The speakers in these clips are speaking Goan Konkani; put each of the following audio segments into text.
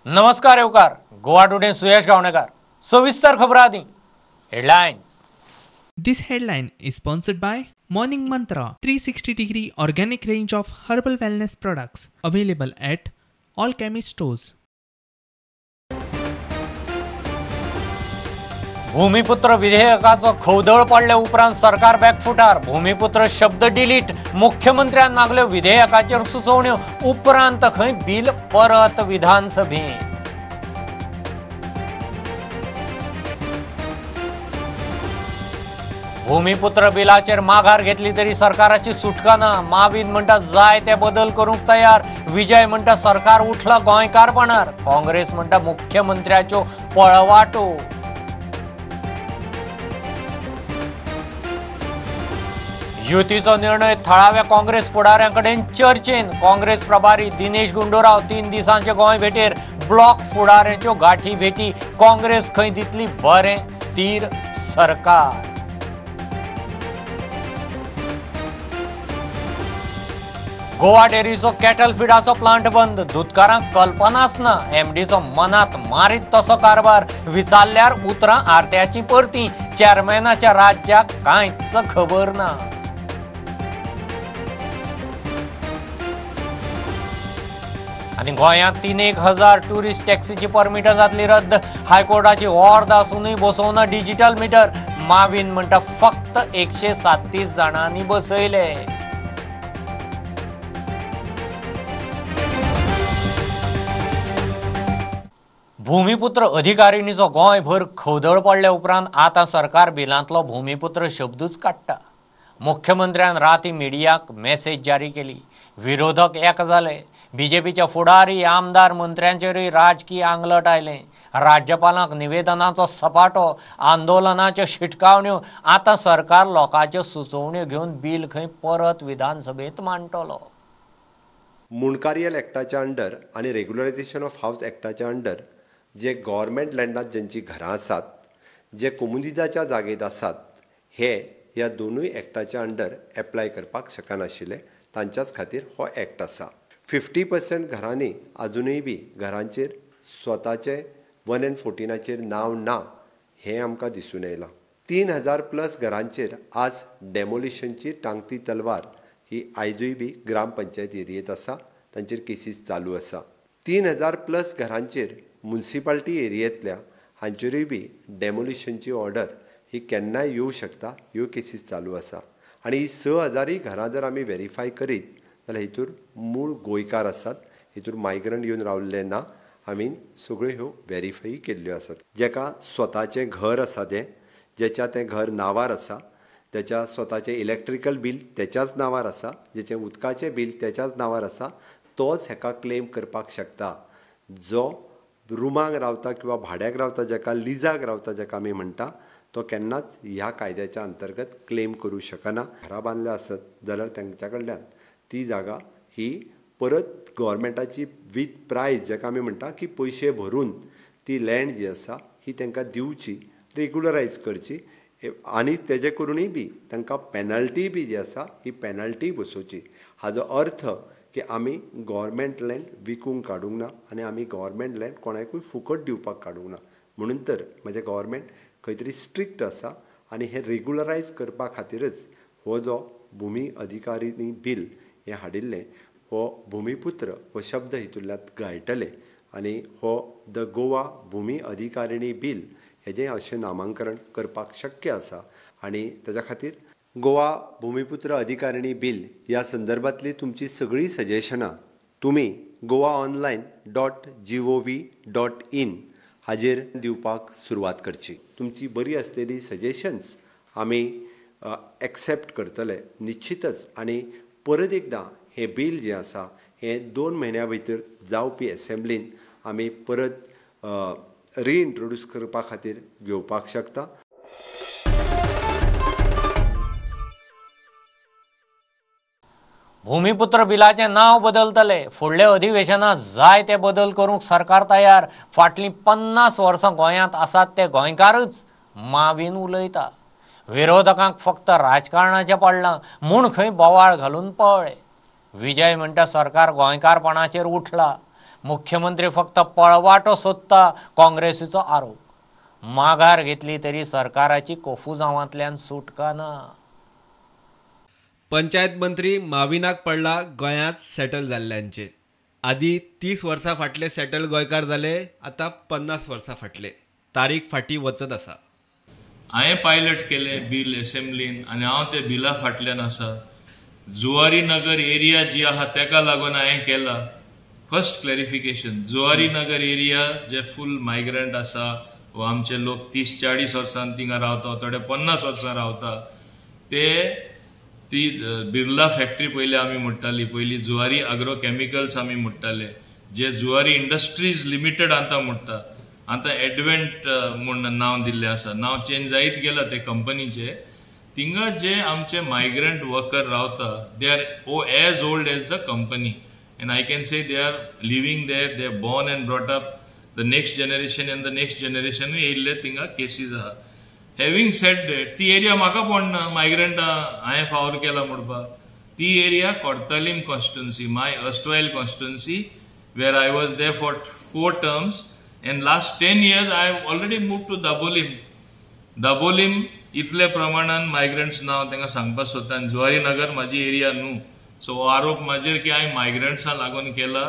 नमस्कार येवकार गोवा टुडे सुयश गावणेकर सविस्तर खबरां आदी headlines. This headline is sponsored by Morning Mantra 360 degree organic range of herbal wellness products available at all chemist stores. भूमिपुत्र विधेयकाचो खवदळ पडले उपरांत सरकार बॅकफुटार। भूमिपुत्र शब्द डिलीट, मुख्यमंत्र्यान मागल्यो विधेयकाचेर सुचोवण्यो, उपरांत खंय बिल परत विधानसभेंत। भूमिपुत्र बिलाचेर माघार घेतली तरी सरकाराची सुटका ना। माविन म्हणटा जाय ते बदल करूंक तयार, विजय म्हणटा सरकार उठला गोंयकारपणार, काँग्रेस म्हणटा मुख्यमंत्र्याच्यो पळवाटो। युतीचो निर्णय थळाव्या काँग्रेस फुडाऱ्यां कडेन चर्चेन। काँग्रेस प्रभारी दिनेश गुंडूराव 3 दिसांचे गोंय भेटेर, ब्लॉक फुडाऱ्यांच्यो गाठी भेटी, काँग्रेस खंय दितली बरें स्थिर सरकार। गोवा डेअरीचो कॅटल फिडाचो प्लांट बंद, दुदकारांक कल्पनाच ना, एमडीचो मनात मारीत तसो कारभार, विचारल्यार उतरां आरत्याची परती, चेअरमॅनाच्या राज्याक कांयच खबर ना। आनी गोंयांत 3,000 ट्युरिस्ट टॅक्सीची परमिटां जातली रद्द, हायकोर्टाची ऑर्द आसुनूय बसोवना डिजिटल मिटर, माविन म्हणटा फक्त 137 जाणांनी बसयले। भूमिपुत्र अधिकारिणीचो गोंयभर खवदळ पडल्या उपरांत आतां सरकार बिलांतलो भूमिपुत्र शब्दूच काडटा। मुख्यमंत्र्यान राती मिडियाक मॅसेज जारी केली, विरोधक एक जाले, बीजेपीच्या फुडारी आमदार मंत्र्यांचेरूय राजकीय आंगलट आयलें, राज्यपालांक निवेदनाचो सपाटो, आंदोलनाच्यो शिटकावण्यो। आतां सरकार लोकांच्यो सुचोवण्यो घेवन बिल खंय परत विधानसभेंत मांडटलो। मुंडकारियल एक्टाच्या अंडर आनी रेग्युलरायझेशन ऑफ हावज एक्टाच्या अंडर जे गव्हर्मेंट लँडात ज्यांची घरां आसात, जे कोमुनिदाच्या जागेत आसात, हे ह्या दोनूय एक्टाच्या अंडर एप्लाय करपाक शकनाशिल्ले, तांच्याच खातीर हो एक्ट आसा। 50% घरांनी आजुनूय बी घरांचेर स्वताचे 1 and 14 नांव ना हें आमकां दिसून येयलां। 3,000 प्लस घरांचेर आज डेमोलिशनची टांगती तलवार ही आयजूय बी ग्रामपंचायत एरियेंत आसा, तांचेर केसीस चालू आसा। 3,000 प्लस घरांचेर मुन्सिपाल्टी एरियेंतल्या हांचेरूय बी डेमोलिशनची ऑर्डर ही केन्नाय येवं शकता, ह्यो केसीस चालू आसा। आनी ही 6,000 घरां जर आमी वेरीफाय करीत जाल्यार हितूर मूळ गोंयकार आसात, हितूर मायग्रंट येवन रावल्ले ना, आमी सगळ्यो ह्यो वेरीफाय केल्ल्यो आसात। जेका स्वताचें घर आसा, तें जेच्या तें घर नांवार आसा, तेच्या स्वताचें इलेक्ट्रिकल बील तेच्याच नांवार आसा, जेचें उदकाचें बील तेच्याच नांवार आसा, तोच हेका क्लेम करपाक शकता। जो रुमाक रावता किंवा भाड्याक रावता, जेका लिजाक रावता जेका आमी म्हणटा, तो केन्नाच ह्या कायद्याच्या अंतर्गत क्लेम करूं शकना। घरां बांदल्या आसत जाल्यार तांच्या कडल्यान ती जागा ही परत गव्हर्मेंटाची वीथ प्रायस जेका आमी म्हणटा की पयशे भरून ती लँड जी आसा ही तांकां दिवची, रेगुलरायज करची आनी तेजे करूनय बी तांकां पेनल्टी बी जी आसा ही पेनल्टी बसोवची। हाजो अर्थ की आमी गव्हर्मेंट लँड विकूंक काडूंक ना आनी आमी गव्हर्मेंट लँड कोणाकूय फुकट दिवपाक काडूंक ना, म्हणून तर म्हजें गव्हर्मेंट खंय तरी स्ट्रिक्ट आसा आनी हें रेगुलरायज करपा खातीरच हो जो भूमी अधिकारिणी बील हें हाडिल्लें, हो भूमिपुत्र हो शब्द हितूंतल्यान गायटले आनी हो the Goa भूमी अधिकारिणी बील हेजें अशें नामांकरण करपाक शक्य आसा। आनी तेज्या खातीर गोवा भूमिपुत्र अधिकारिणी बील ह्या संदर्भांतली तुमची सगळीं सजेशनां तुमी goaonline.gov.in हाजेर दिवपाक सुरवात करची। तुमची बरी आसलेली सजेशन्स आमी एक्सेप्ट करतले निश्चितच आनी परत एकदां हें बील जें आसा हें 2 म्हयन्या भितर जावपी एसेंब्लीन आमी परत रिइंट्रोड्यूस करपा खातीर घेवपाक शकता। भूमिपुत्र बिलाचें नांव बदलतले, फुडल्या अधिवेशनात जाय ते बदल करूंक सरकार तयार। फाटलीं 50 वर्सां गोंयांत आसात ते गोंयकारच, माविन उलयता। विरोधकांक फक्त राजकारणाचें पडलां म्हूण खंय बोवाळ घालून पळ्ळे। विजय म्हणटा सरकार गोंयकारपणाचेर उठला, मुख्यमंत्री फक्त पळवाटो सोदता काँग्रेसीचो आरोप. माघार घेतली तरी सरकाराची कोफुजावांतल्यान सुटका ना. पंचायत मंत्री माविनाक पडला गोंयांत सेटल जाल्ल्यांचे. आदी 30 वर्सां फाटले सेटल गोंयकार जाले, आतां 50 वर्सां फाटले. तारीख फाटी वचत आसा. हांवें पायलट केलें बील एसेंब्लीन आनी हांव त्या बिला फाटल्यान आसा. जुवारी नगर एरिया जी आहा तेका लागून हांवें केला. First clarification, Zuari Nagar area जे फूल मायग्रंट आसा वा आमचे लोक 30-40 वर्सां थिंगा रावता, थोडे 50 वर्सां रावता, ते ती बिर्ला फॅक्टरी पयली आमी म्हणटाली, पयली जुवारी अग्रो केमिकल्स आमी म्हणटाले, जे जुवारी इंडस्ट्रीज लिमिटेड आतां म्हणटा, आतां एडवेंट म्हूण नांव दिल्लें आसा, नांव चेंज जायत गेला ते कंपनीचे. थिंगा जे आमचे मायग्रंट वर्कर रावता they are as old as the company and I can say they are living there, they are born and brought up, the next generation and the next जनरेशनूय येयल्ले थिंगा केसीस आहा. हॅविंग सेड that, ती एरिया म्हाका पडना मायग्रंटा हांवें फावर केला म्हणपाक. ती area Cortalim constituency, my erstwhile constituency, where I was there for 4 terms and last 10 years I have already move to Dabolim. Dabolim इतले प्रमाणान मायग्रंट्स ना हांव तांकां सांगपाक सोदता. आनी जुवारी नगर म्हाजी एरिया न्हू, सो हो आरोप म्हाजेर की हांवें मायग्रंट्सां लागून केला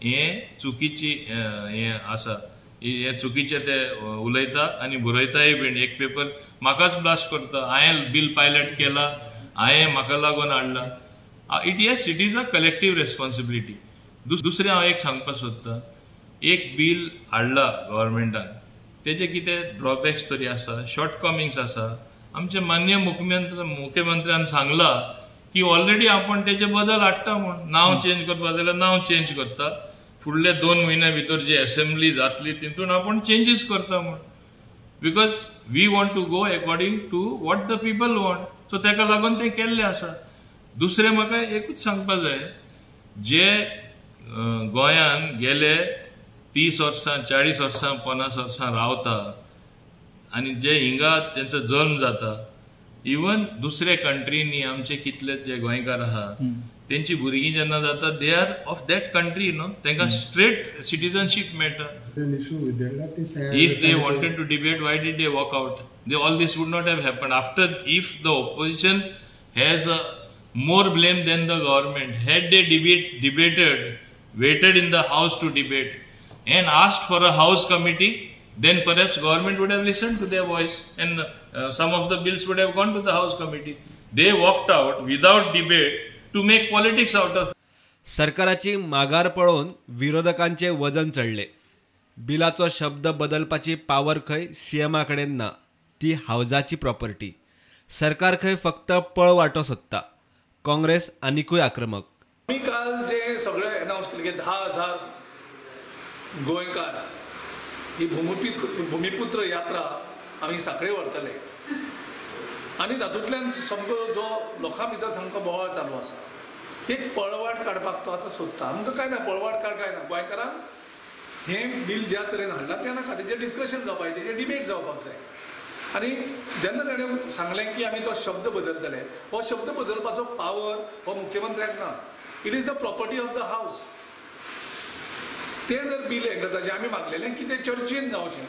हें चुकीची हें आसा, हे चुकीचे ते उलयता आनी बरयताय बीन. एक पेपर म्हाकाच ब्लास्ट करता, हांवें बील पायलट केला, हांवें म्हाका लागून हाडला. It yes, it is a collective responsibility. दुसरें हांव एक सांगपाक सोदता, एक बील हाडला गव्हर्मेंटान, तेजे कितें ड्रॉबॅक्स तरी आसा, शॉर्टकमिंग्स आसा. आमचे मान्य मुख्यमंत्र्यान सांगला की ऑलरेडी आपण तेजे बदल हाडटा म्हूण, नांव चेंज करपा जाल्यार नांव चेंज करता, फुडले 2 म्हयन्या भितर जी एसेंब्ली जातली तितून आपण चेंजीस करता म्हूण, because we want to go according to what the people want. So तेका लागून तें केल्लें आसा. दुसरें म्हाका एकूच सांगपा जाय, जे गोंयान गेले 30 वर्सां 40 वर्सां 50 वर्सां रावता आनी जे हिंगा तेंचो जल्म जाता, इवन दुसऱ्या कंट्रीनी आमचे कितले जे गोंयकार आहा तेंची भुरगीं जेन्ना जाता they are of that country न्हू, तांकां स्ट्रेट सिटीजनशीप मेळटा. If they wanted to debate, why did they walk out? All this would not have happened. After, if the opposition has more blame than the government, had they debated, waited in the house to debate and asked for a house committee, then perhaps government would have listened to their voice and some of the bills would have gone to the house committee. They walked out without debate to make politics out of. सरकाराची माघार पळोवन विरोधकांचे वजन चडले. बिलाचो शब्द बदलपाची पावर खंय सीएमा कडेन ना, ती हावजाची प्रॉपर्टी. सरकार खंय फक्त पळवाटो सोदता. काँग्रेस आनिकूय आक्रमक. आमी काल जे सगळे अनाउन्स केले की 10,000 गोंयकार ही भूमिपुत्र यात्रा आमी साखळे व्हरतले आनी तातूंतल्यान सामको जो लोकां भितर सामको बोवाळ चालू आसा, एक पळवाट काडपाक तो आतां सोदता. आमकां कांय ना, पळवाट काड काय ना. गोंयकारांक हें बील ज्या तरेन हाडलां तें नाका, तेजेर डिस्कशन जावपाक जाय, तेजेर डिबेट जावपाक जाय. आनी जेन्ना ताणें सांगलें की आमी तो शब्द बदलतले, हो शब्द बदलपाचो पावर हो मुख्यमंत्र्याक ना. It is the property of the house. तें जर बील एकदां जें आमी मागलेलें की तें चर्चेन जावचें,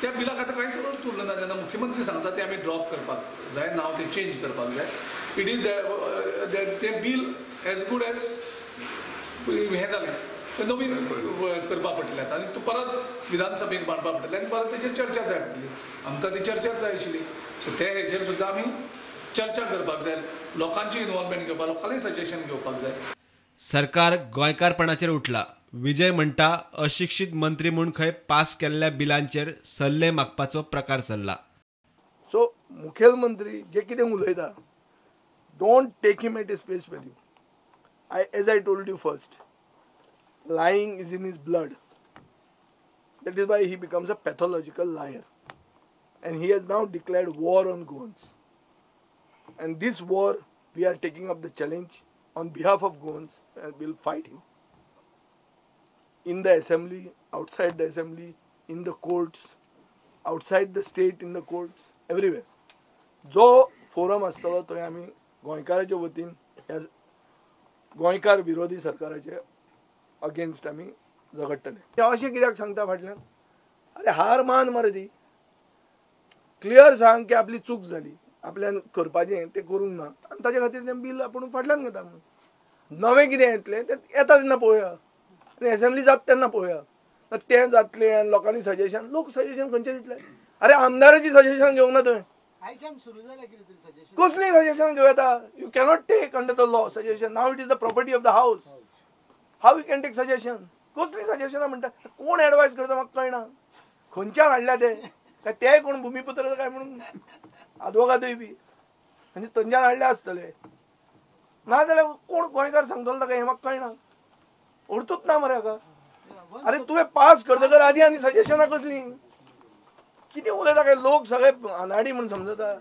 त्या बिलाक आतां कांयच अर्थ उरलो ना. जेन्ना मुख्यमंत्री सांगता तें आमी ड्रॉप करपाक जाय, नांव तें चेंज करपाक जाय, it is तें बील एज गूड एज हें जालें, तें नवीन करपाक पडटलें आतां आनी तूं परत विधानसभेक मांडपाक पडटलें आनी परत तेजेर चर्चा जाय पडटली. आमकां ती चर्चाच जाय आशिल्ली. सो ते हेजेर सुद्दां आमी चर्चा करपाक जाय, लोकांची इनवॉल्वमेंट घेवपाक, लोकांनी सजेशन घेवपाक जाय. सरकार गोंयकारपणाचेर उठला. विजय म्हणटा अशिक्षीत मंत्री म्हूण खंय पास केल्ल्या बिलांचेर सल्ले मागपाचो प्रकार चल्ला. सो मुखेलमंत्री जे कितें उलयता, don't take him at his face value. As I told you first, lying is in his blood. That is why he becomes a pathological liar. And he has now declared war on Goans. And this war, we are taking up the challenge on behalf of Goans and we'll fight him. In the assembly, outside the assembly, in the courts, outside the state, in the courts, everywhere. जो फोरम आसतलो थंय आमी गोंयकाराच्या वतीन ह्या गोंयकार विरोधी सरकाराचे अगेन्स्ट आमी झगडटले. ते अशें कित्याक सांगता फाटल्यान? अरे हार मान मरे ती, क्लियर सांग की आपली चूक जाली, आपल्यान करपाचें तें करूंक ना आनी ताजे खातीर तें बील आपूण फाटल्यान घेता म्हणून. नवें कितें येतलें तें येता तेन्ना पळोवया आनी एसेंब्ली जाता तेन्ना पळोवया. तें जातलें आनी लोकांनी सजेशन, लोक सजेशन खंयचें दितले? अरे आमदाराची सजेशन घेवंक ना तुवें, कसलीं सजेशन घेवं येता? You cannot take under the law suggestion. Now it is the property of the house, how you can take suggestion? कसलीं सजेशनां म्हणटा? कोण एडवायस करता म्हाका कळना, खंयच्यान हाडल्या ते? काय ते कोण भुमिपुत्र काय म्हणून आदवोगादूय बी म्हणजे थंयच्यान हाडले आसतले, ना जाल्यार कोण गोंयकार सांगतलो ताका हें म्हाका कळना, अर्थूच ना मरे हाका. अरे तुवें पास करतकर आदी आनी सजेशनां कसलीं? कितें उलयता काय लोक सगळे अनाडी म्हूण समजता.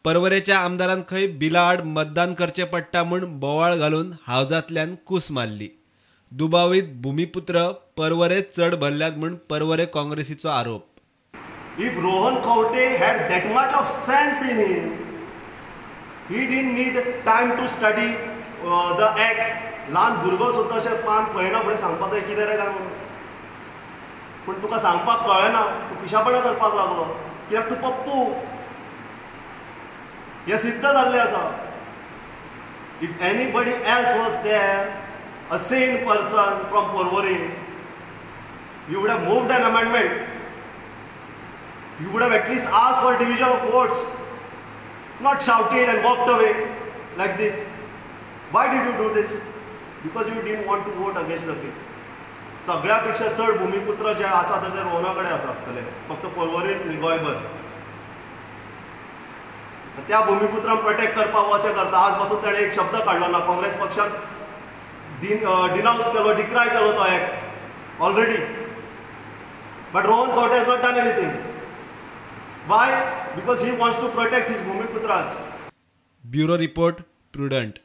परवरेच्या आमदारान खंय बिला आड मतदान करचें पडटा म्हूण बोवाळ घालून हावजांतल्यान कूस मारली. दुबावीत भुमिपुत्र परवरे चड भरल्यात म्हूण परवरे काँग्रेसीचो आरोप. If Rohan Khaunte had that much of sense in him, he didn't need time to study the act. ल्हान भुरगो सुद्दां अशें पान पळयना फुडें सांगपाचो कितें रे काय म्हणून, पूण तुका सांगपाक कळना, तूं पिशापणां करपाक लागलो कित्याक तूं पप्पू, हें सिद्ध जाल्लें आसा. If anybody else was there, a sane person from Porvorim, you would have moved an amendment. You would have at least asked for division of votes, not shouted and walked away like this. Why did you do this? Because you didn't want to vote against the bill. सगळ्या पेक्षा चड भूमिपुत्र जे आसा तर ते रोहना कडेन आसा आसतले, फक्त पर्वरीन न्ही गोंयभर. त्या भूमिपुत्रांक प्रोटेक्ट करपाक अशें करता. आज पासून ताणें एक शब्द काडलो ना, काँग्रेस पक्षान डिनाउन्स केलो, डिक्राय केलो तो act already, but Rohan Khaunte has not done anything. Why? Because he wants to protect his Bhumiputras. Bureau report, Prudent.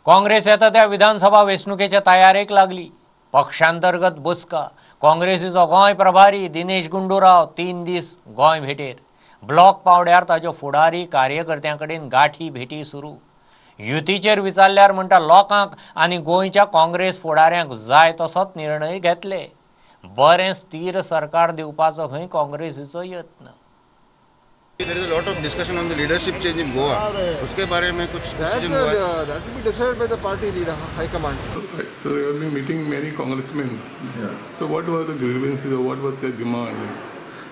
Congress येता त्या विधानसभा वेंचणुकेच्या तयारेक लागली. पक्षांतर्गत बसका. काँग्रेसीचो गोंय प्रभारी दिनेश गुंडूराव 3 दीस गोंय भेटेर. ब्लॉक पावड्यार ताज्यो फुडारी कार्यकर्त्यां कडेन गाठी भेटी सुरू. युतीचेर विचारल्यार म्हणटा लोकांक आनी गोंयच्या काँग्रेस फुडाऱ्यांक जाय तसोच निर्णय घेतले. बरें स्थिर सरकार दिवपाचो खंय काँग्रेसीचो यत्न. There is a lot of discussion on the leadership change in Goa. उसके बारे में कुछ decision हुआ है? That will be decided by the party leader, high command. Right. So you have been meeting many congressmen. Yeah. So what were the grievances or what was their demand?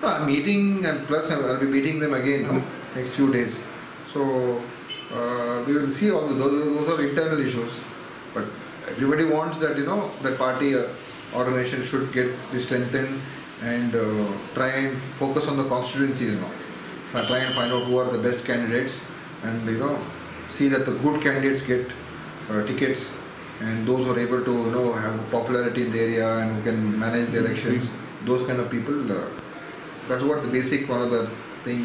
No, I'm meeting, and plus I'll be meeting them again next few days. So we will see all those are internal issues, but everybody wants that, you know, the party organization should get strengthened and try and focus on the constituencies now. Try and find out who are the best candidates, and you know, see that the good candidates get tickets, and those who are able to, you know, have popularity in the area and who can manage the elections, those kind of people. That's what the basic one of the thing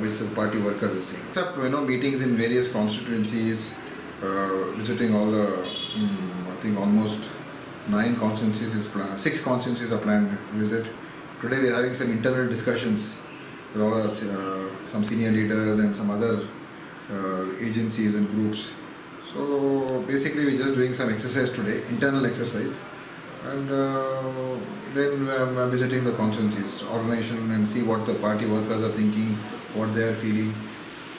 which the party workers are saying. Except, you know, meetings in various constituencies, visiting all the I think almost 9 constituencies is planned, 6 constituencies are planned visit. Today we are having some internal discussions with all our, some senior leaders and some other agencies and groups. So basically we're just doing some exercise today, internal exercise, and then I'm visiting the constituencies, organization, and see what the party workers are thinking, what they are feeling.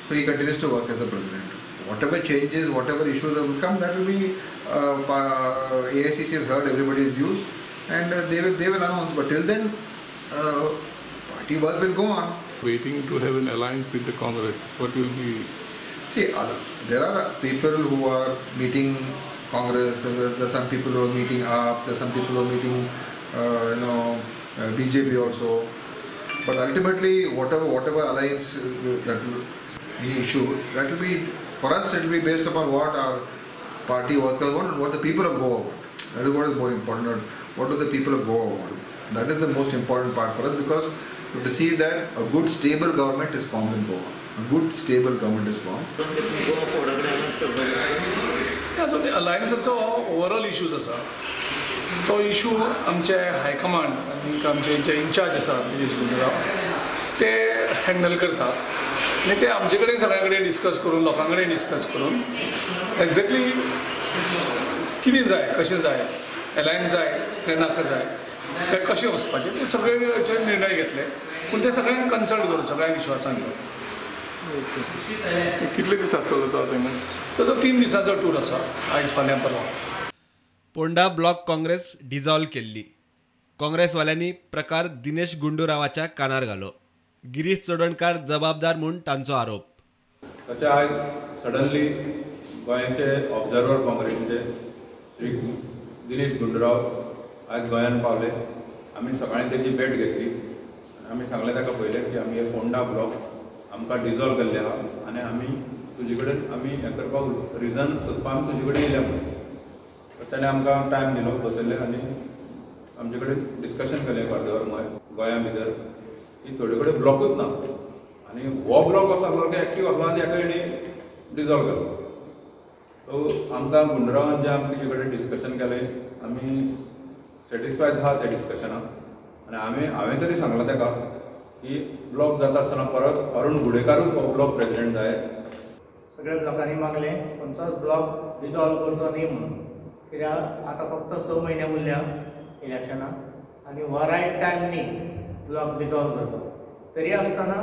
So he continues to work as a president. Whatever changes, whatever issues will come, that will be AICC has heard everybody's views, and they will announce. But till then, party work will go on. Waiting to have an alliance with the Congress, what will be? See, there are people who are meeting Congress, there are some people who are meeting AAP, there are some people who are meeting, BJP also. But ultimately, whatever alliance that will, any issue, that will be, for us, it will be based upon what our party workers want and what the people of Goa want. That is what is more important. What do the people of Goa want? That is the most important part for us, because to see that a good stable government is formed in Goa. A good stable government is formed. Yeah, so the allianceचो overall issues आसा, तो इशू आमचे हायकमांड आनी आमचे जे इन्चार्ज आसा दिनेश गुंडूराव ते हँडल करता, आनी ते आमचे कडेन सगळ्या कडेन डिस्कस करून, लोकां कडेन डिस्कस करून एक्झॅक्टली कितें जाय, कशें जाय एलायन्स जाय ते नाका जाय ते कशें वचपाचें ते सगळे निर्णय घेतले पूण ते सगळ्यांक कन्सल्ट करून सगळ्यांक विश्वासान घेवन. कितले दीस आसतलो तो थंय? ताजो 3 दिसांचो टूर आसा, आयज फाल्यां परवां. पोंडा ब्लॉक काँग्रेस डिझॉल्व केल्ली. काँग्रेसवाल्यांनी प्रकार दिनेश गुंडूरावाच्या कानार घालो. गिरीश चोडणकार जबाबदार म्हूण तांचो आरोप. तशें आयज सडनली गोंयचे ऑब्जर्वर काँग्रेसीचे श्री दिनेश गुंडूराव आयज गोंयांत पावले. आमी सकाळीं तेजी भेट घेतली. आमी सांगलें ताका पयलें की आमी हे फोंडा ब्लॉक आमकां डिजॉल्व केल्ले आहा आनी आमी तुजे कडेन आमी हें करपाक रिजन सोदपाक आमी तुजे कडेन येयल्या म्हणून. ताणें आमकां टायम दिलो, बसयले आनी आमचे कडेन डिस्कशन केलें एक अर्दवर गोंया भितर की थोडे कडेन ब्लॉकूच ना आनी हो ब्लॉक असो आसलो की एक्टीव आसलो आनी हेका हेणी डिजॉल्व केलो. सो आमकां गुंडूरावान जें आमकां तेजे कडेन डिस्कशन केलें आमी सॅटिस्फाय आसा त्या डिस्कशनाक आनी आमी हांवें तरी सांगलां ताका की ब्लॉक जाता आसतना परत अरुण गुडेकारूच हो ब्लॉक प्रेजिडेंट जाय. सगळ्या ब्लॉकांनी मागलें खंयचोच ब्लॉक डिजॉल्व करचो न्ही म्हणून, कित्याक आतां फक्त 6 म्हयने उरल्या इलेक्शनाक आनी हो रायट टायम न्ही ब्लॉक डिजॉल्व करपाक. तरी आसतना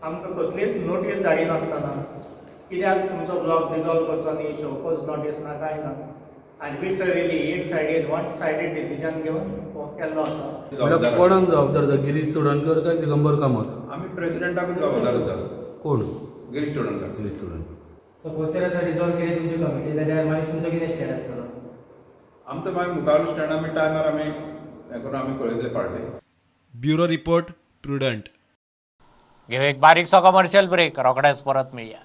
आमकां कसलीच नोटीस धाडिनासतना कित्याक तुमचो ब्लॉक डिजॉल्व करचो न्ही, शोकोज नोटीस ना कांय ना, आर्बिट्ररीली एक सायडीन वन सायडीड डिसिजन घेवन हो केल्लो आसा. कोणाक जबाबदार आसा, गिरीश चोडणकर काय दिगंबर कामत? आमी प्रेजिडेंटाकूच जबाबदार आसा. कोण? गिरीश चोडणकर. गिरीश चोडणकर. सपोज जर आतां डिजॉल्व केली तुमची कमिटी जाल्यार मागीर तुमचो कितें स्टँड आसतलो? आमचो मागीर मुखावेलो स्टँड आमी टायमार आमी हें करून आमी कळयतले पार्टी. Bureau report, Prudent. घेऊ एक बारीकसो कमर्शियल ब्रेक, रोखडेच परत मेळया.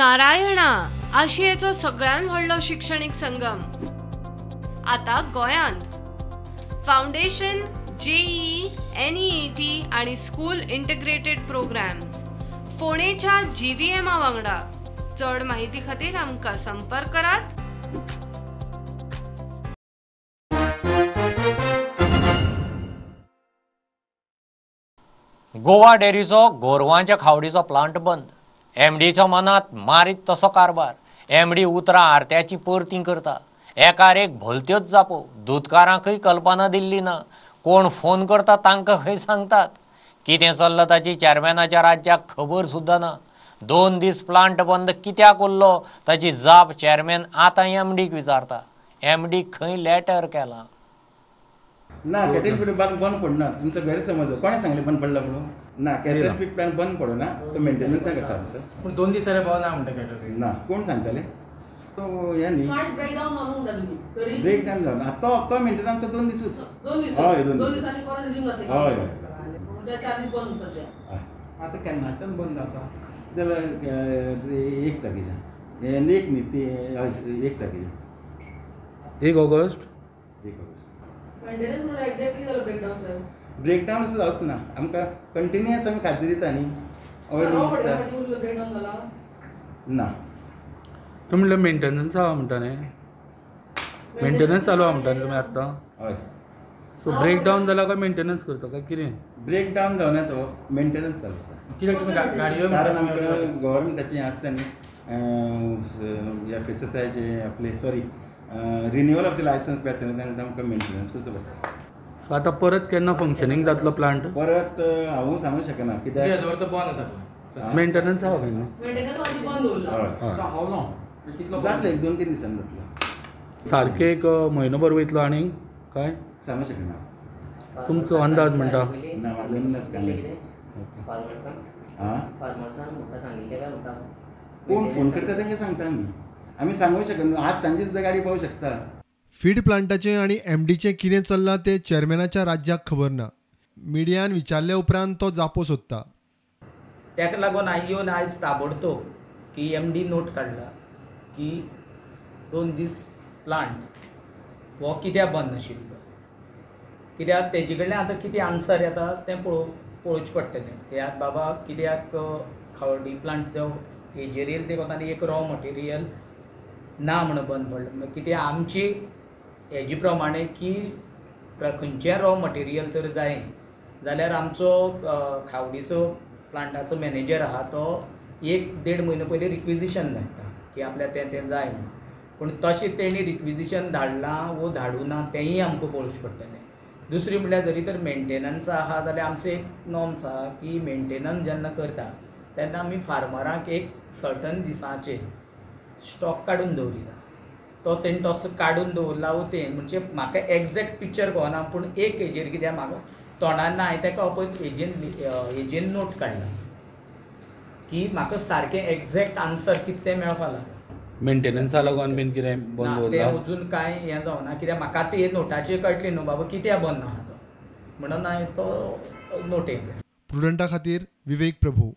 नारायणा आशियेचो सगळ्यात व्हडलो शिक्षणीक संगम आता गोयांत. फाउंडेशन, जेईई, एनईईटी आणि स्कूल इंटिग्रेटेड प्रोग्राम्स फोंडेच्या जीव्हीएमा वांगडा. चड माहिती खातीर आमकां संपर्क करात. गोवा डेअरीचो गोरवांच्या खावडीचो प्लांट बंद. एमडीच्या मनात मारीत तसो कारभार. एमडी उतरां आरत्याची परती करता. एकार एक भलत्योच जापो. दुदकारांकय कल्पना दिल्ली ना. कोण फोन करता तांकां खंय सांगतात. कितें चल्लां ताची चेअरमॅनाच्या राज्याक खबर सुद्दां ना. 2 दीस प्लांट बंद कित्याक उरलो ताची जाप चेअरमॅन आतां एमडीक विचारता. एमडी खंय लॅटर केलां ना. कॅटल फीड प्लांट बंद पडना, तुमचो गैरसमज. कोणें सांगलें बंद पडला म्हणून? ना, कॅटल फीड प्लांट बंद पडना, तो मेंटेनन्साक येता आमचो. पूण 2 दीस जाल्यार पावना म्हणटा कॅटल फीड. ना, कोण सांगताले? तो हें न्ही, ब्रेक डावन जावना तो तो मेंटेनन्स आमचो 2 दिसूच. हय, 2 दीस. हय हय. आतां केन्नाच्यान बंद आसा? जाल्यार 1 तारखेच्यान, एक न्ही ती, हय 1 तारखेच्यान. 1 ऑगस्ट. 1 ऑगस्ट. ब्रेकडावन असो जावच ना, आमकां कंटिन्युअस आमी खाद्य दिता न्ही. ऑयल ना. तुमी म्हणलें मेंटेनन्स आहा म्हणटा न्ही, मेंटेनन्स चालू आहा म्हणटा न्ही तुमी आत्तां? हय. सो ब्रेकडावन जाला काय मेंटेनन्स करता काय कितें? ब्रेकडावन जावना, तो मेंटेनन्स चालू आसा. कित्याक तुमी गाडयो? कारण आमकां गव्हर्मेंटाचें हें आसता न्ही, एफ एस एस आयचें आपलें, sorry, renewal of the licence पळय आसता न्ही, तांकां आमकां मेंटेनन्स करचो पडटा. सो आतां परत केन्ना फंक्शनींग जातलो प्लांट? परत हांव सांगूंक शकना कित्याक बंद आसा. मेंटेनन्स आहा खंय न्हू? जातलें, 1-2-3 दिसांनी जातलो. सारकें एक म्हयनो भर वयतलो आनी काय सांगूंक शकना. तुमचो अंदाज म्हणटा? ना, अंदाज काय. कोण फोन करता तांकां सांगता आमी. आमी सांगूंक शकना. आज सांजे सुद्दां गाडी पावूंक शकता. फीड प्लांटाचें आनी एमडीचें कितें चल्लां तें चेअरमॅनाच्या राज्याक खबर ना. मिडियान विचारले उपरांत तो जापो सोदता. ताका लागून आयओन आयज ताबडतोब की एमडी नोट काडला की 2 दीस प्लांट हो कित्याक बंद आशिल्लो, कित्याक तेजे कडल्यान आतां कितें आन्सर येता तें पळोवचें पडटलें. कित्याक बाबा कित्याक खावडी प्लांट जो हेजेर येयले ते कोतानी एक रॉ मटेरियल ना म्हणून बंद पडलें. कित्याक आमची हेजे प्रमाणे की खंयचें रॉ मटेरियल तर जाय जाल्यार आमचो खावडीचो प्लांटाचो मॅनेजर आहा तो 1-1.5 म्हयनो पयलीं रिक्विजिशन धाडटा की आपल्याक तें तें जाय म्हणून. पूण तशें तेणी रिक्विजिशन धाडलां वो धाडूं ना तेंय आमकां पळोवचें पडटलें. दुसरी म्हणल्यार जरी तर मेंटेनन्स आहा जाल्यार आमचो एक नॉर्म्स आहा की मेंटेनन्स जेन्ना करता तेन्ना आमी फार्मरांक एक सर्टन दिसांचे स्टॉक काडून दवरिता, तो तेणी तसो काडून दवरला वो तें म्हणजे म्हाका एग्जॅक्ट पिक्चर कळना पूण एक हेजेर कित्याक म्हाका तोंडान ना हांवें ताका पळय हेजेन नोट काडला की म्हाका सारकें एग्जॅक्ट आन्सर कितें तें मेळपा लागला. मेंटेनन्सा लागून बीन कितें बंद तें अजून कांय हें जावना कित्याक म्हाका ते नोटाचेर कळटलें न्हू बाबा कित्याक बंद आहा तो, म्हणून हांवें तो नोट येयलो. प्रुडंटा खातीर विवेक प्रभू.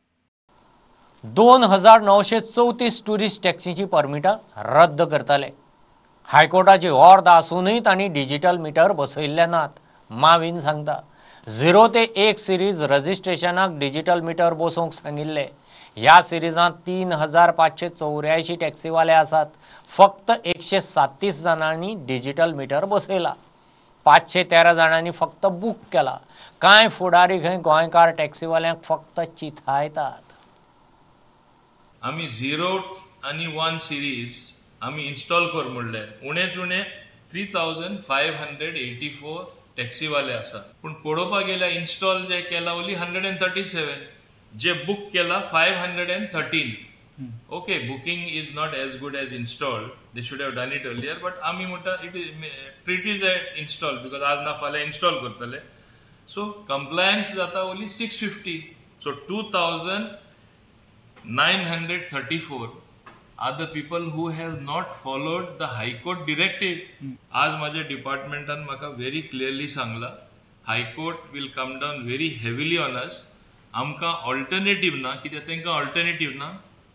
2934 ट्युरिस्ट टॅक्सीची परमिटां रद्द करतले. हायकोर्टाची ऑर्द आसूनय तांणी डिजिटल मिटर बसयल्ले नात. मावीन सांगता 0 ते 1 सिरीज रजिस्ट्रेशनाक डिजिटल मिटर बसोवंक सांगिल्ले. ह्या सिरीजांत 3584 टॅक्सीवाले आसात. फक्त 137 जाणांनी डिजिटल मिटर बसयला, 513 जाणांनी फक्त बूक केला. कांय फुडारी खंय गोंयकार टॅक्सीवाल्यांक फक्त चिथायतात. आमी 0 आनी 1 सिरीज आमी इन्स्टॉल कर म्हणले उणेच उणे 3584 टॅक्सीवाले आसात. पूण पळोवपाक गेल्यार इन्स्टॉल जे केला ओली 137, जे बूक केला 513. Okay, booking is not as good as installed, they should have done it earlier, but आमी म्हणटा it is treat is a install because आज ना फाल्यां इन्स्टॉल करतले. सो कंप्लायन्स जाता ओली 650. So 2934 are the people who have not followed the High Court directive. आज माझ्या डिपार्टमेंटान म्हाका व्हेरी क्लियरली सांगला High Court will come down very heavily on us. आमकां ऑल्टरनेटीव ना, कित्याक तांकां ऑल्टरनेटीव ना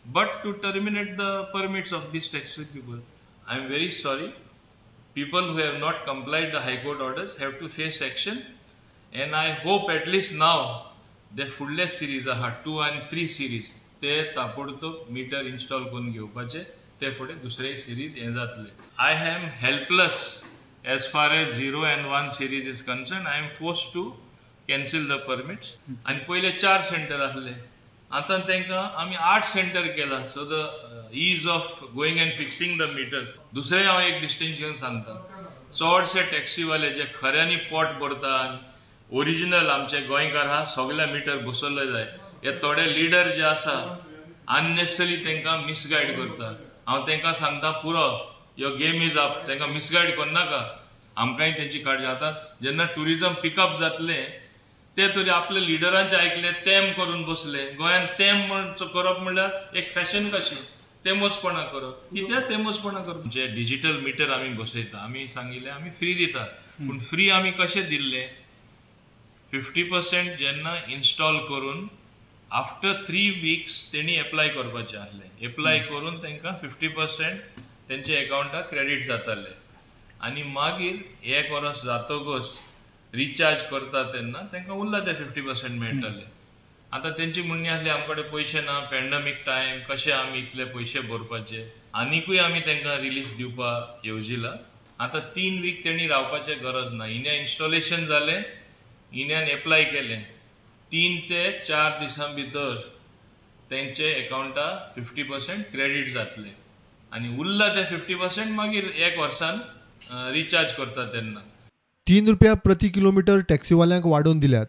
but to terminate the permits of these taxi people. I am very sorry, people who have not complied the High Court orders have to face action and I hope at least now the फुडले सिरीज आहा 2 आनी 3 सिरीज ते ताबडतोब मिटर इन्स्टॉल करून घेवपाचे, ते फुडें दुसरे सिरीज हें जातले. I am helpless as far as 0 and 1 series is concern. I am force to cancel the permits. आनी पयले 4 सेंटर आसले, आतां तांकां आमी 8 सेंटर केला. So the ease of going and fixing the meter. दुसरें हांव एक डिस्टिंक्शन सांगता, चडशे टॅक्सीवाले जे खऱ्यांनी पोट भरता आनी ओरिजिनल आमचे गोंयकार आहा सगळे मिटर बसवल्ले जाय. हे थोडे लिडर जे आसा अननेसेसरी तांकां मिसगायड करता. हांव तांकां सांगता पुरो, your game is up, तांकां मिसगायड करनाका. आमकांय तेंची काळजी. आतां जेन्ना ट्युरिजम पिकअप जातलें ते तरी आपल्या लिडरांचे आयकले, तेम करून बसले. गोंयांत तेम म्हण करप म्हणल्यार एक फॅशन कशी, तेमोसपणां करप. कित्याक तेमोसपणां करप? जे डिजिटल मिटर आमी बसयता, आमी सांगिल्लें आमी फ्री दिता, पूण फ्री आमी कशें दिल्लें? 50% जेन्ना इन्स्टॉल करून आफ्टर 3 वीक्स तेणी एप्लाय करपाचें आसलें. एप्लाय करून तांकां 50% तेंच्या एकावंटाक क्रेडीट जातालें आनी मागीर 1 वर्स जातकच रिचार्ज करता तेन्ना तांकां उरला ते 50% मेळटले. आतां तेंची म्हणणी आसली आमचे कडेन पयशे ना, पॅन्डमीक टायम, कशे आमी इतले पयशे भरपाचे. आनिकूय आमी तांकां रिलीफ दिवपाक येवजिला. आतां 3 वीक तेणी रावपाचें गरज ना. इन्या इन्स्टॉलेशन जालें, इन्यान एप्लाय केलें, 3 ते 4 दिसां भितर तेंचे एकावंटा 50% क्रेडीट जातले आनी उरला ते 50% मागीर 1 वर्सान रिचार्ज करता तेन्ना. 3 रुपया प्रति किलोमीटर टॅक्सीवाल्यांक वाडोवन दिल्यात.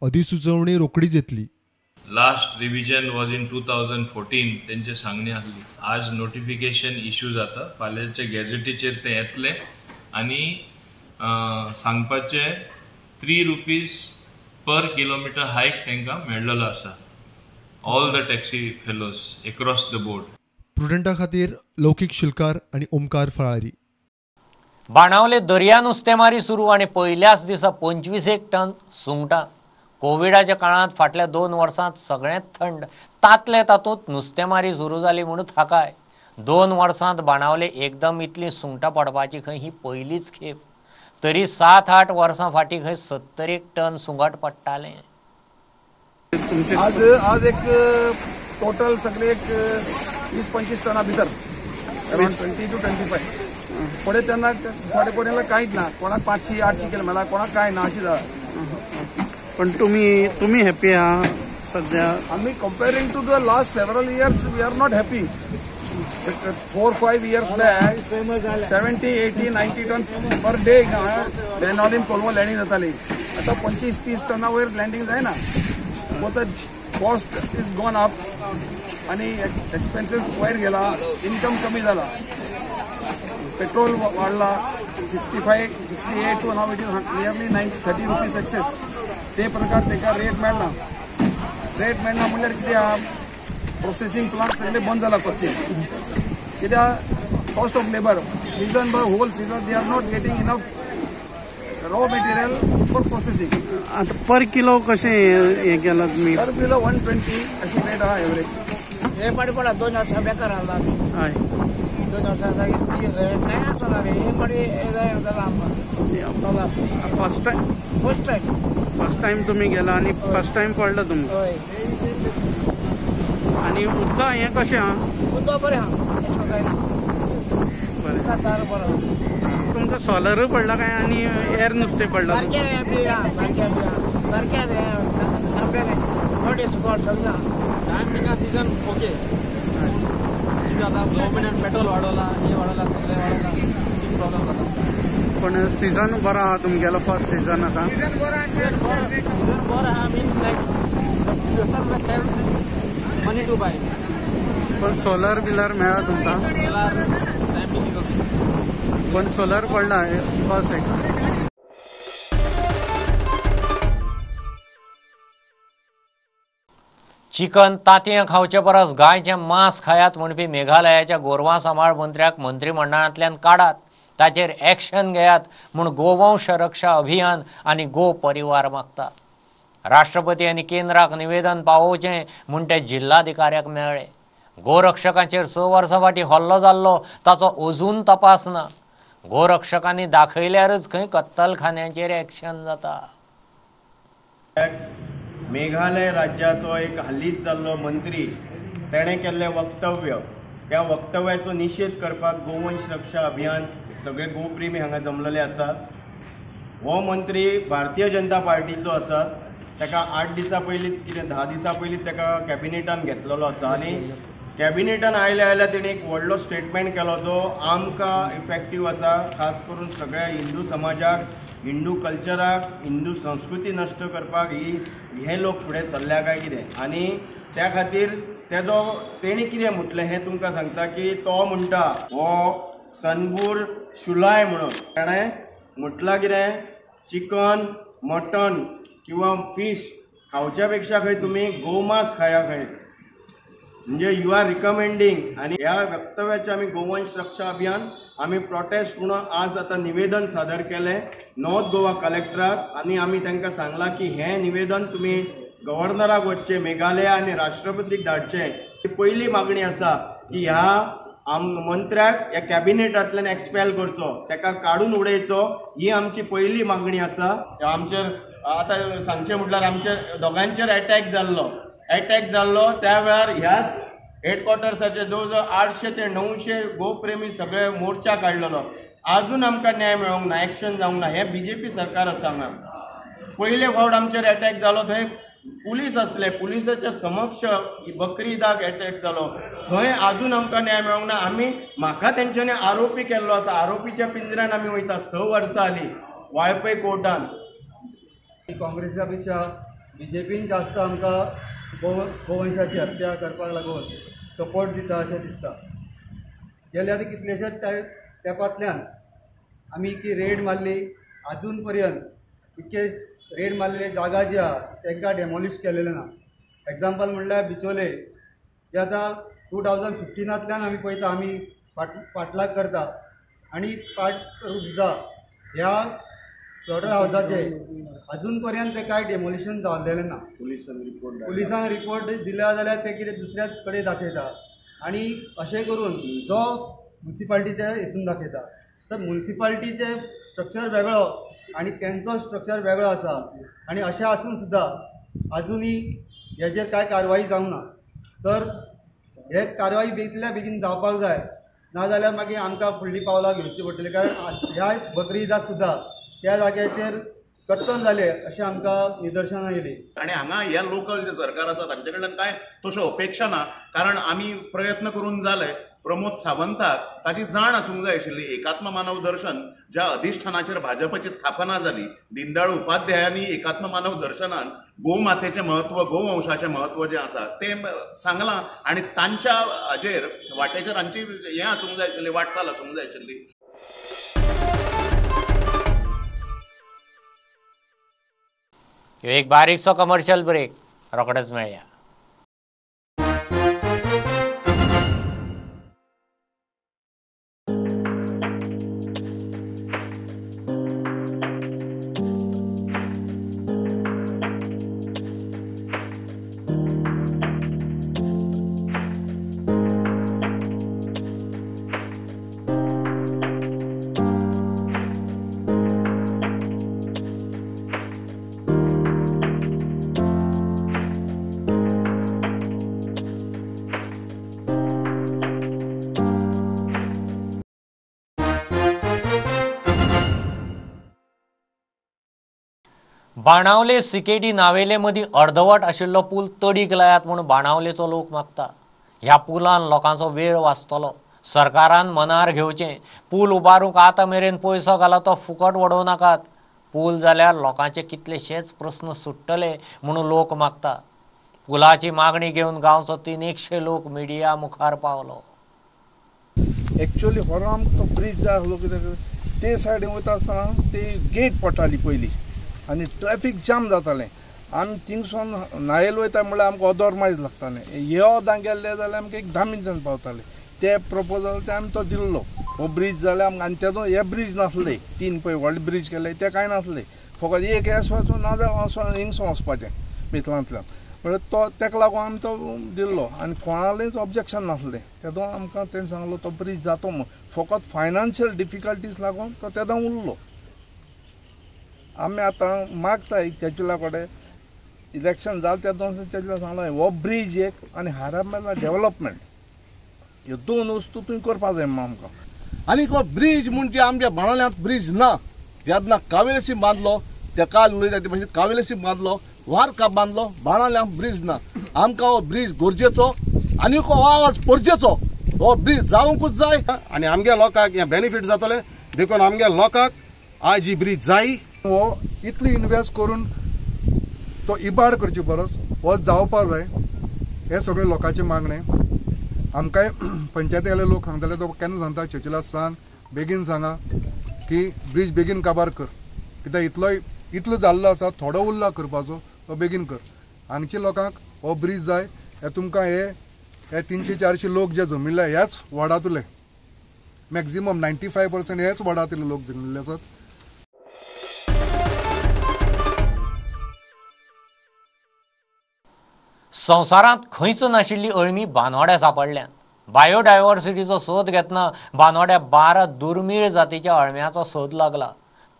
अधिसुचोवणी रोखडीच येतली. लास्ट रिविजन वॉज इन 2014 तेंचे सांगणी आसली. आज नोटिफिकेशन इश्यू जाता, फाल्यांचे गॅझेटीचेर तें येतलें आनी सांगपाचें 3 रुपीज पर किलोमीटर हायक तांकां मेळ्ळलो आसा. All the taxi fellows across the board. प्रुडंटा खातीर लौकीक शिलकार आनी ओमकार फळारी. बाणावले दर्या नुस्तेमारी सुरू आनी पयल्याच दिसा 25 टन सुंगटां. कोविडाच्या काळांत फाटल्या 2 वर्सांत सगळेंच थंड, तातले तातूंत नुस्तेमारी सुरू जाली म्हणून थाकाय. 2 वर्सांत बाणावले एकदम इतलीं सुंगटां पडपाची खंय ही पयलीच खेप. तरी 7-8 वर्सां फाटीं खंय 70 टन सुंगट पडटालें. आज आज एक टोटल सगळे एक 20-25 टना भितर, अराउंड 20 to 25. फुडें तेन्ना थोडे कोणाला कांयच ना, कोणाक 500-800 किलो मेळा, कोणाक कांय ना अशी जाला. पण तुम्ही तुम्ही हॅपी आहा सध्या? आमी comparing to the last several years we are not happy. 4-5 years back 70, 80, 90 ton per day Benaulim Colva landing जाताली. आतां 25-30 टना वयर लँडींग जायना. कॉस्ट is gone up आनी एक्सपेन्सीस वयर गेला, इन्कम कमी जाला, पेट्रोल वाडला 65-68 to now it is nearly 30 rupees excess. ते प्रकार तेका रेट मेळना. रेट मेळना म्हणल्यार कितें आहा, प्रोसेसिंग प्लांट सगळे बंद जाला करचे. कित्याक cost of labour season भर whole season they are not getting enough raw material for processing. आतां पर किलो कशें हें केलां तुमी? पर किलो 120 अशी रेट आहा एवरेज. हे पाडी पडला 2 वर्सां बेकार आसला आमी. हय, 2 वर्सां कांय आसना रे. हे पाडी जाला आमकां. First time first time first time तुमी गेला आनी फर्स्ट टायम पडला तुमकां? हय. आनी उदक हें कशें आहा? उदक बरें आहा, एशें कांय ना. बरें, बरें. तुमकां सोलरूय पडला काय आनी एर नुस्तें पडलां? सारकें बी आहा, सारकें बी आहा, सारकें सारकें सुकोर सगळें आहा. टायम बिना सीजन ओके. आतां गव्हर्मेंटान पेट्रोल वाडोवला, हें वाडोवला, सगळें वाडोवला, खूब प्रॉब्लम जाता. पण सीजन बरो आहा तुमगेलो? फर्स्ट सीजन आतां सीजन बरो आहा, means like money to buy. पण सोलर बिलर मेळ्ळा तुमकां? सोलर टायम बी पण सोलर पडला बस एक. चिकन तांतयां खावचे परस गायचें मांस खायात म्हणपी मेघालयाच्या गोरवां सांबाळ मंत्र्याक मंत्रिमंडळांतल्यान काडात, ताचेर एक्शन घेयात म्हूण गोवंश रक्षा अभियान आनी गो परिवार मागतात. राष्ट्रपती आनी केंद्राक निवेदन पावोवचें म्हूण ते जिल्हाधिकाऱ्याक मेळ्ळे. गोरक्षकांचेर 6 वर्सां फाटीं हल्लो जाल्लो ताचो अजून तपास ना. गोरक्षकांनी दाखयल्यारच खंय कत्तलखान्यांचेर एक्शन जाता. मेघालय राज्याचो एक हालींच जाल्लो मंत्री तेणें केल्लें वक्तव्य, त्या वक्तव्याचो निशेध करपाक गोवंश रक्षा अभियान सगळे गोप्रेमी हांगा जमलेले आसा. हो मंत्री भारतीय जनता पार्टीचो आसा. ताका 8 दिसां पयलीं कितें 10 दिसां पयलीं ताका कॅबिनेटान घेतलेलो आसा आनी कॅबिनेटान आयल्या आयल्या तेणें एक व्हडलो स्टेटमेंट केलो जो आमकां इफेक्टीव आसा, खास करून सगळ्या हिंदू समाजाक, हिंदू कल्चराक, हिंदू संस्कृती नश्ट करपाक ही हे लोक फुडें सरल्या काय कितें. आनी त्या खातीर तेजो तेणी कितें म्हटलें हें तुमकां सांगता की तो म्हणटा हो सनबूर शुलाय म्हणून ताणें म्हटलां कितें, चिकन मटन किंवा फीश खावच्या पेक्षा खंय तुमी गोमांस खाया खंय, म्हणजे you are recommending. आनी ह्या वक्तव्याचे आमी गोवंश रक्षा अभियान आमी प्रोटेस्ट म्हणून आज आतां निवेदन सादर केलें नॉर्थ गोवा कलेक्टराक आनी आमी तांकां सांगलां की हें निवेदन तुमी गव्हर्नराक वचचें, मेघालय आनी राष्ट्रपतीक धाडचें. ही पयली मागणी आसा की ह्या मंत्र्याक ह्या कॅबिनेटांतल्यान एक्सपेल करचो, ताका काडून उडयचो, ही आमची पयली मागणी आसा. आमचेर आतां सांगचें म्हटल्यार आमचेर दोगांचेर एटॅक जाल्लो, एटॅक जाल्लो त्या वेळार ह्याच हेडक्वॉर्टर्साचे जवळ जवळ 800 ते 900 गोप्रेमी सगळे मोर्चा काडलेलो. आजून आमकां न्याय मेळोंक ना, एक्शन जावंक ना. हें बीजेपी सरकार आसा हांगा. पयले फावट आमचेर एटॅक जालो थंय पुलीस आसले, पुलिसाच्या समक्ष बकरी ईदाक एटॅक जालो, थंय आजून आमकां न्याय मेळोंक ना. आमी म्हाका तेंच्यांनी आरोपी केल्लो आसा, आरोपीच्या पिंजऱ्यान आमी वयता. 6 वर्सां जालीं वाळपय कोर्टान. काँग्रेसा पेक्षा बीजेपीन जास्त आमकां गोवंशाची हत्या करपाक लागून सपोर्ट दिता अशें दिसता. गेल्या आतां कितलेशेच तेंपांतल्यान आमी की रेड मारली, आजून पर्यंत इतके रेड मारलेले जागा जी आहा तांकां डेमोलिश केलेलें ना. एग्जाम्पल म्हणल्यार बिचोले जे आतां 2015 आमी पळयता, आमी फाटलाग करता आनी पाट करून सुद्दां ह्या स्लॉटर हावजाचे अजून पर्यंत ते कांय डेमोलिशन जाल्लेलें ना. पुलिसान रिपोर्ट दिल्या जाल्यार ते कितें दुसऱ्याच कडेन दाखयता. आनी अशें करून जो मुन्सिपाल्टीच्या हितून दाखयता तर मुन्सिपाल्टीचे स्ट्रक्चर वेगळो आनी तेंचो स्ट्रक्चर वेगळो आसा आनी अशें आसून सुद्दां आजुनूय हेजेर कांय कारवाई जावंक ना. तर हे कारवाई बेगितल्या बेगीन जावपाक जाय, नाजाल्यार मागीर आमकां फुडलीं पावलां घेवची पडटलीं. कारण ह्या बकरी ईदाक सुद्दां त्या जाग्याचेर कत्तल जालें अशें आमकां निदर्शनां येयलीं. आनी हांगा ह्या लोकल जे सरकार आसा तांचे कडल्यान कांय तश्यो अपेक्षा ना, कारण आमी प्रयत्न करून जाले. प्रमोद सावंताक ताची जाण आसूंक जाय आशिल्ली. एकात्म मानव दर्शन ज्या अधिष्ठानाचेर भाजपाची स्थापना जाली, दीनदयाळ उपाध्यायांनी एकात्म मानव दर्शनान गोमातेचें म्हत्व, गोवंशाचें म्हत्व जें आसा तें सांगलां आनी तांच्या हाजेर वाटेचेर हांची हें आसूंक जाय आशिल्ली, वाटचाल आसूंक जाय आशिल्ली. एक बारीकसो कमर्शियल ब्रेक, रोखडेच मेळया. बाणावले सिकेडी नावेले मदीं अर्दवट आशिल्लो पूल तडीक लायात म्हूण बाणावलेचो लोक मागता. ह्या पुलान लोकांचो वेळ वाचतलो. सरकारान मनार घेवचें. पूल उबारूंक आतां मेरेन पयसो घाला तो फुकट वडोवं नाकात. पूल जाल्यार लोकांचे कितलेशेच प्रस्न सुट्टले म्हूण लोक मागता. पुलाची मागणी घेवन गांवचो 300 लोक मिडिया मुखार पावलो. एक्चुअली हो आमकां तो ब्रिज जाय आसलो कित्याक ते सायडीन वयता आसतना ते गेट पडटाली पयलीं आनी ट्रॅफीक जाम जातालें. आमी थिंगसून नायल वयता म्हणल्यार आमकां अर्दोर मायज लागतालें. हे अर्दां गेल्ले जाल्यार आमकां एक 10 मिनटान पावताले. ते प्रपोजल ते आमी तो दिल्लो. हो ब्रिज जाल्यार आमकां आनी तेदो हे ब्रिज नासले, 3 पळय व्हडले ब्रिज केले ते कांय नासले, फकत एक एस वचून नाजाल्यार हिंगसून वचपाचें मितलांतल्यान. म्हणल्यार तो तेका लागून आमी तो दिल्लो आनी कोणालेंच ऑब्जेक्शन नासलें. तेदो आमकां तेणें सांगलो तो ब्रिज जातो म्हूण, फकत फायनान्शियल डिफिकल्टीज लागून तो तेदो उरलो. आमी आतां मागता एक चर्चिला कडेन इलेक्शन जालें त्या दोन चर्चिला सांगलां हो ब्रिज एक आनी हारामेला डेवलपमेंट ह्यो 2 वस्तू तुवें करपा जाय आमकां. आनी हो ब्रिज म्हणजे आमच्या बाणावल्यांत ब्रिज ना. जेन्ना कावेलेसी बांदलो त्या काल उलयता ते भाशेन कावेलेसी बांदलो, वारका बांदलो, बाणावल्यांत ब्रिज ना. आमकां हो ब्रिज गरजेचो आनी हो आवाज गरजेचो, हो ब्रिज जावंकूच जाय आनी आमगे लोकांक हें बेनिफीट जातलें. देखून आमगे लोकांक आयज ही ब्रिज जाय. हो इतली इन्वेस्ट करून तो इबाड करचे परस हो जावपा जाय हें सगळें लोकांचें मागणें. आमकांय पंचायतीवाले लोक सांगताले तो केन्ना सांगता चर्चिला सांग बेगीन सांगा की ब्रिज बेगीन काबार कर, कित्याक इतलो इतलो जाल्लो आसा, थोडो उरला करपाचो, तो बेगीन कर. हांगच्या लोकांक हो ब्रिज जाय. हे तुमकां हे हे 300-400 लोक जे जमिल्ले ह्याच वॉर्डांतले मॅक्झिमम 95% ह्याच वॉर्डांतले लोक जमिल्ले आसात. संवसारांत खंयच नाशिल्ली अळमी बानोड्या सापडल्यात. बायोडायव्हर्सिटीचो सोद घेतना बानोड्या 12 दुर्मीळ जातीच्या अळम्याचो सोद लागला.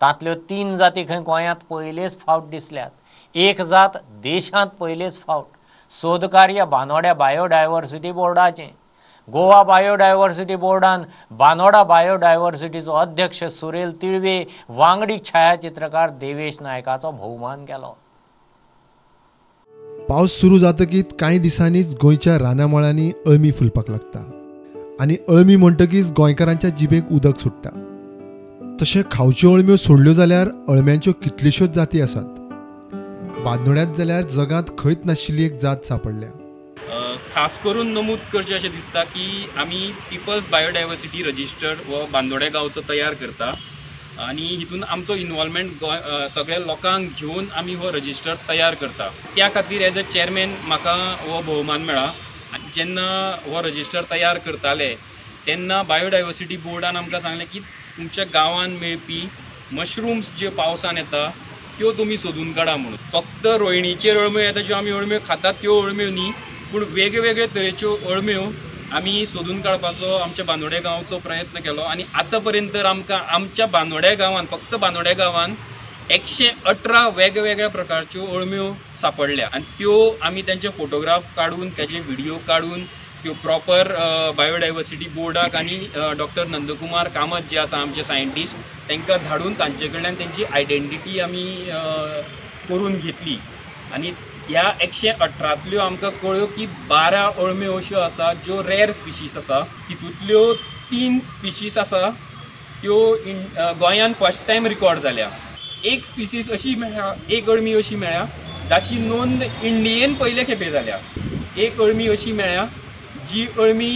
तांतल्यो 3 जाती खंय गोंयांत पयलेच फावट दिसल्यात, एक जात देशांत पयलेच फावट. सोदकार्य बानोड्या बायोडायव्हर्सिटी बोर्डाचें. गोवा बायोडायव्हर्सिटी बोर्डान बानोडा बायोडायव्हर्सिटीचो अध्यक्ष सुरेल तिळवे, वांगडी छायाचित्रकार देवेश नायकाचो भोवमान केलो. पावस सुरू जातकीच कांय दिसांनीच गोंयच्या रानामळांनी अळमी फुलपाक लागता आनी अळमी म्हणटकीच गोंयकारांच्या जिबेक उदक सुट्टा. तशें खावच्यो अळम्यो सोडल्यो जाल्यार अळम्यांच्यो कितल्योश्योच जाती आसात. बांदोड्यांत जाल्यार जगांत खंयच नाशिल्ली एक जात सांपडल्या. खास करून नमूद करचें अशें दिसता की आमी पिपल्स बायोडायवर्सिटी रजिस्टर हो बांदोड्या गांवचो तयार करता आनी हितून आमचो इनवॉल्वमेंट सगळ्या लोकांक घेवन आमी हो रजिस्टर तयार करता. त्या खातीर एज अ चेअरमॅन म्हाका हो भोवमान मेळ्ळा. आनी जेन्ना हो रजिस्टर तयार करताले तेन्ना बायोडायवर्सिटी बोर्डान आमकां सांगलें की तुमच्या गांवांत मेळपी मशरूम्स ज्यो पावसान येता त्यो तुमी सोदून काडा म्हणून. फक्त रोयणीचेर अळम्यो येता ज्यो आमी अळम्यो खातात त्यो अळम्यो न्ही, पूण वेगवेगळे तरेच्यो अळम्यो आमी सोदून काडपाचो आमच्या बांदोड्या गांवचो प्रयत्न केलो आनी आतां पर्यंत तर आमकां आमच्या बांदोड्या गांवान, फक्त बांदोड्या गांवान 118 वेगवेगळ्या प्रकारच्यो अळम्यो सापडल्या आनी त्यो आमी तेंचे फोटोग्राफ काडून, तेजे व्हिडियो काडून त्यो प्रॉपर बायोडायवर्सिटी बोर्डाक आनी डॉक्टर नंदकुमार कामत जे आसा आमचे सायंटिस्ट तांकां धाडून तांचे कडल्यान तेंची आयडेंटिटी आमी करून घेतली. आनी ह्या 118तल्यो आमकां कळ्यो की 12 अळम्यो अश्यो आसा ज्यो रेर स्पिशीस आसा. तितूंतल्यो 3 स्पिशीस आसा त्यो गोंयान फर्स्ट टायम रिकॉर्ड जाल्या. एक स्पिशीस अशी मेळ्ळ्या, एक अळमी अशी मेळ्ळ्या जाची नोंद इंडियेन पयले खेपे जाल्या. एक अळमी अशी मेळ्ळ्या जी अळमी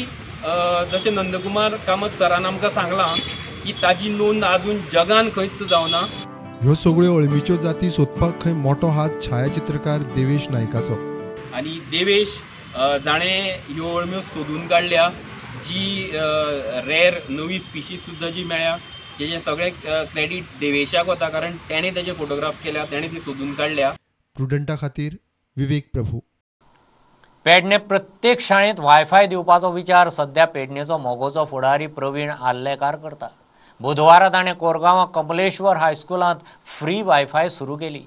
जशें नंदकुमार कामत सरान आमकां सांगलां की ताजी नोंद आजून जगान खंयच जावना. ह्यो सगळ्यो अळमीच्यो जाती सोदपाक खंय मोटो हात छायाचित्रकार देवेश नायकाचो. आनी देवेश जाणें ह्यो अळम्यो सोदून काडल्या, जी रेर नवी स्पिशीस सुद्दां जी मेळ्ळ्या, जेजें सगळें क्रेडीट देवेशाक वता कारण तेणें तेजे फोटोग्राफ केल्या, तेणें ती सोदून काडल्या. प्रुडंटा खातीर विवेक प्रभू. पेडणे प्रत्येक शाळेंत वायफाय दिवपाचो विचार सध्या पेडणेचो मोगोचो फुडारी प्रवीण आर्लेकार करता. बुधवारा ताणें कोरगांवां कमलेश्वर हायस्कुलांत फ्री वायफाय सुरू केली.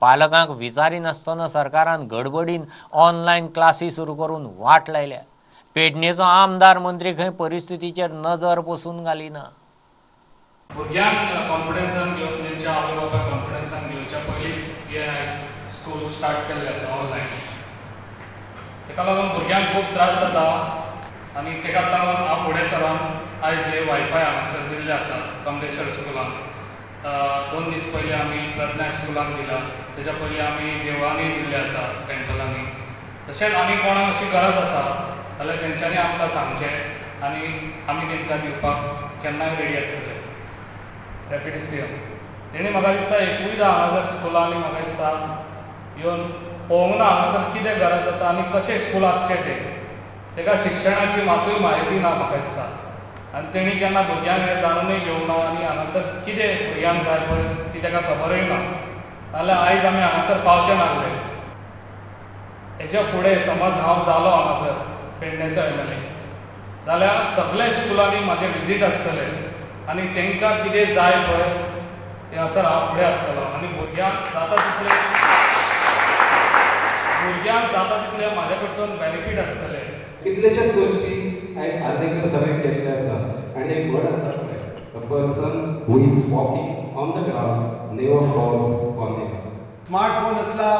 पालकांक विचारिनासतना सरकारान गडबडीन ऑनलायन क्लासी सुरू करून वाट लायल्या. पेडणेचो आमदार मंत्री खंय परिस्थितीचेर नजर पसून घालिना. भुरग्यांक कॉन्फिडन्सान घेवन तेंच्या आवय बापायक कॉन्फिडन्सान घेवच्या पयलीं हें आयज स्कूल स्टार्ट केल्लें आसा ऑनलायन. तेका लागून भुरग्यांक खूब त्रास जाता आनी तेकाच लागून हांव फुडें सरोन आयज हे वायफाय हांगासर दिल्लें आसा कमलेश्वर स्कुलान. 2 दीस पयलीं आमी प्रज्ञा स्कुलान दिला, तेच्या पयलीं आमी देवळांनी दिल्लें आसा, टेम्पलांनी. तशेंच आनी कोणाक अशी गरज आसा जाल्यार तेंच्यांनी आमकां सांगचें आनी आमी तेंकां दिवपाक केन्नाय रेडी आसतले. डेप्युटी सी एम तेणी म्हाका दिसता एकूयदां हांगासर स्कुलांनी म्हाका दिसता येवन पळोवंक ना हांगासर कितें गरज आसा आनी कशें स्कूल आसचें तें. तेका शिक्षणाची मातूय म्हायती ना म्हाका दिसता आनी तेणी केन्ना भुरग्यांक हें जाणूनय घेवंक ना आनी हांगासर कितें भुरग्यांक जाय पळय ती तेका खबरूय ना. नाल्यार आयज आमी हांगासर पावचे नासले. हेच्या फुडें समज हांव जालो हांगासर पेडण्याचो MLA जाल्यार सगल्या स्कुलांनी म्हाजें विजीट आसतलें आनी तांकां कितें जाय पळय हांगासर हांव फुडें आसतलो आनी भुरग्यांक जाता तितलें म्हाज्या कडसून बेनिफीट आसतलें. कितलेशेच गोश्टी आयज आर्लेकर सरान केल्ले आसा आनी एक म्हण आसा पळय, a person who is walking on the ground never falls on the ground. Smartphone असला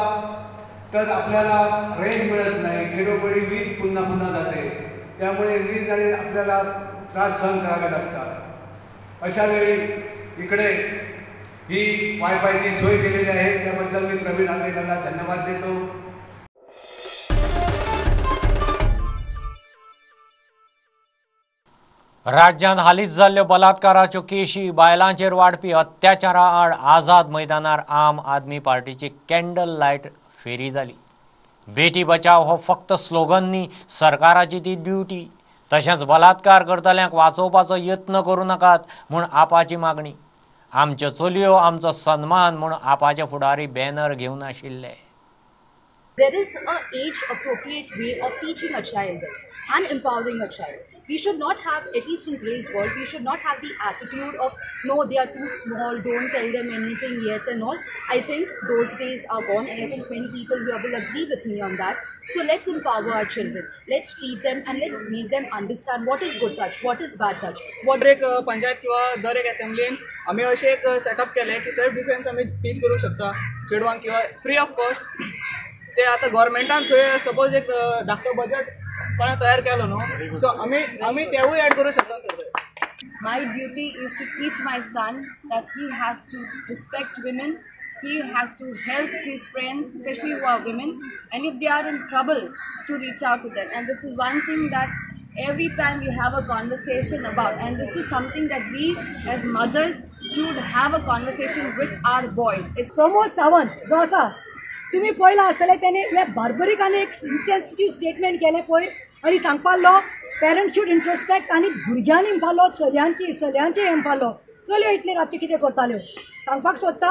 तर आपल्याला रेंज मिळत नाही, खेडोखेडी वीज पुन्हा पुन्हा जाते, त्यामुळे वीज आणि आपल्याला त्रास सहन करावे लागतात. अशा वेळी इकडे ही वायफायची सोय केलेली आहे, त्याबद्दल मी प्रवीण आर्लेकरला धन्यवाद देतो. राज्यांत हालींच जाल्ल्यो बलात्काराच्यो केशी, बायलांचेर वाडपी अत्याचारा आड आझाद मैदानार आम आदमी पार्टीची कॅन्डल लायट फेरी जाली. बेटी बचाव हो फक्त स्लोगन न्ही, सरकाराची ती ड्युटी. तशेंच बलात्कार करतल्यांक वाचोवपाचो यत्न करूं नाकात म्हूण आपाची मागणी. आमच्यो चलयो आमचो सन्मान म्हूण आपाचे फुडारी बॅनर घेवन आशिल्ले. There is a age appropriate way of teaching a child this and empowering a child. We should not have, at least in today's world, we should not have the attitude of no, they are too small, don't tell them anything yet and all. I think those days are gone, and I think many people here will agree with me on that. So let's empower our children, let's treat them and let's make them understand what is good touch, what is bad touch. What एक पंचायत किंवा दर एक असेंब्लीन आमी अशें एक सेटअप केलें की सेल्फ डिफेन्स आमी टीच करूंक शकता चेडवांक किंवा फ्री ऑफ कॉस्ट. ते आतां गव्हर्मेंटान खंय सपोज एक धाकटो बजट कोणें तयार केलो न्हू, सो आमी आमी तेवूय एड करूंक शकता sir. My duty is to teach my son that he has to respect women, he has to help his friends, especially who are women, and if they are in trouble, to reach out to them. And this is one thing that every time we have a conversation about, and this is something that we as mothers should have a conversation with our boys. It's Pramod Sawant जो आसा तुम्ही पळयला आसतलें, तेणे हे बार्बरीक आनी एक इनसेन्सिटीव स्टेटमेंट केलें पळय आनी सांगपाक लागलो पेरंट्स should introspect आनी भुरग्यांनी म्हणपालो चलयांची चलयांचे हें म्हणपालो चलयो इतले रातचे कितें करताल्यो. सांगपाक सोदता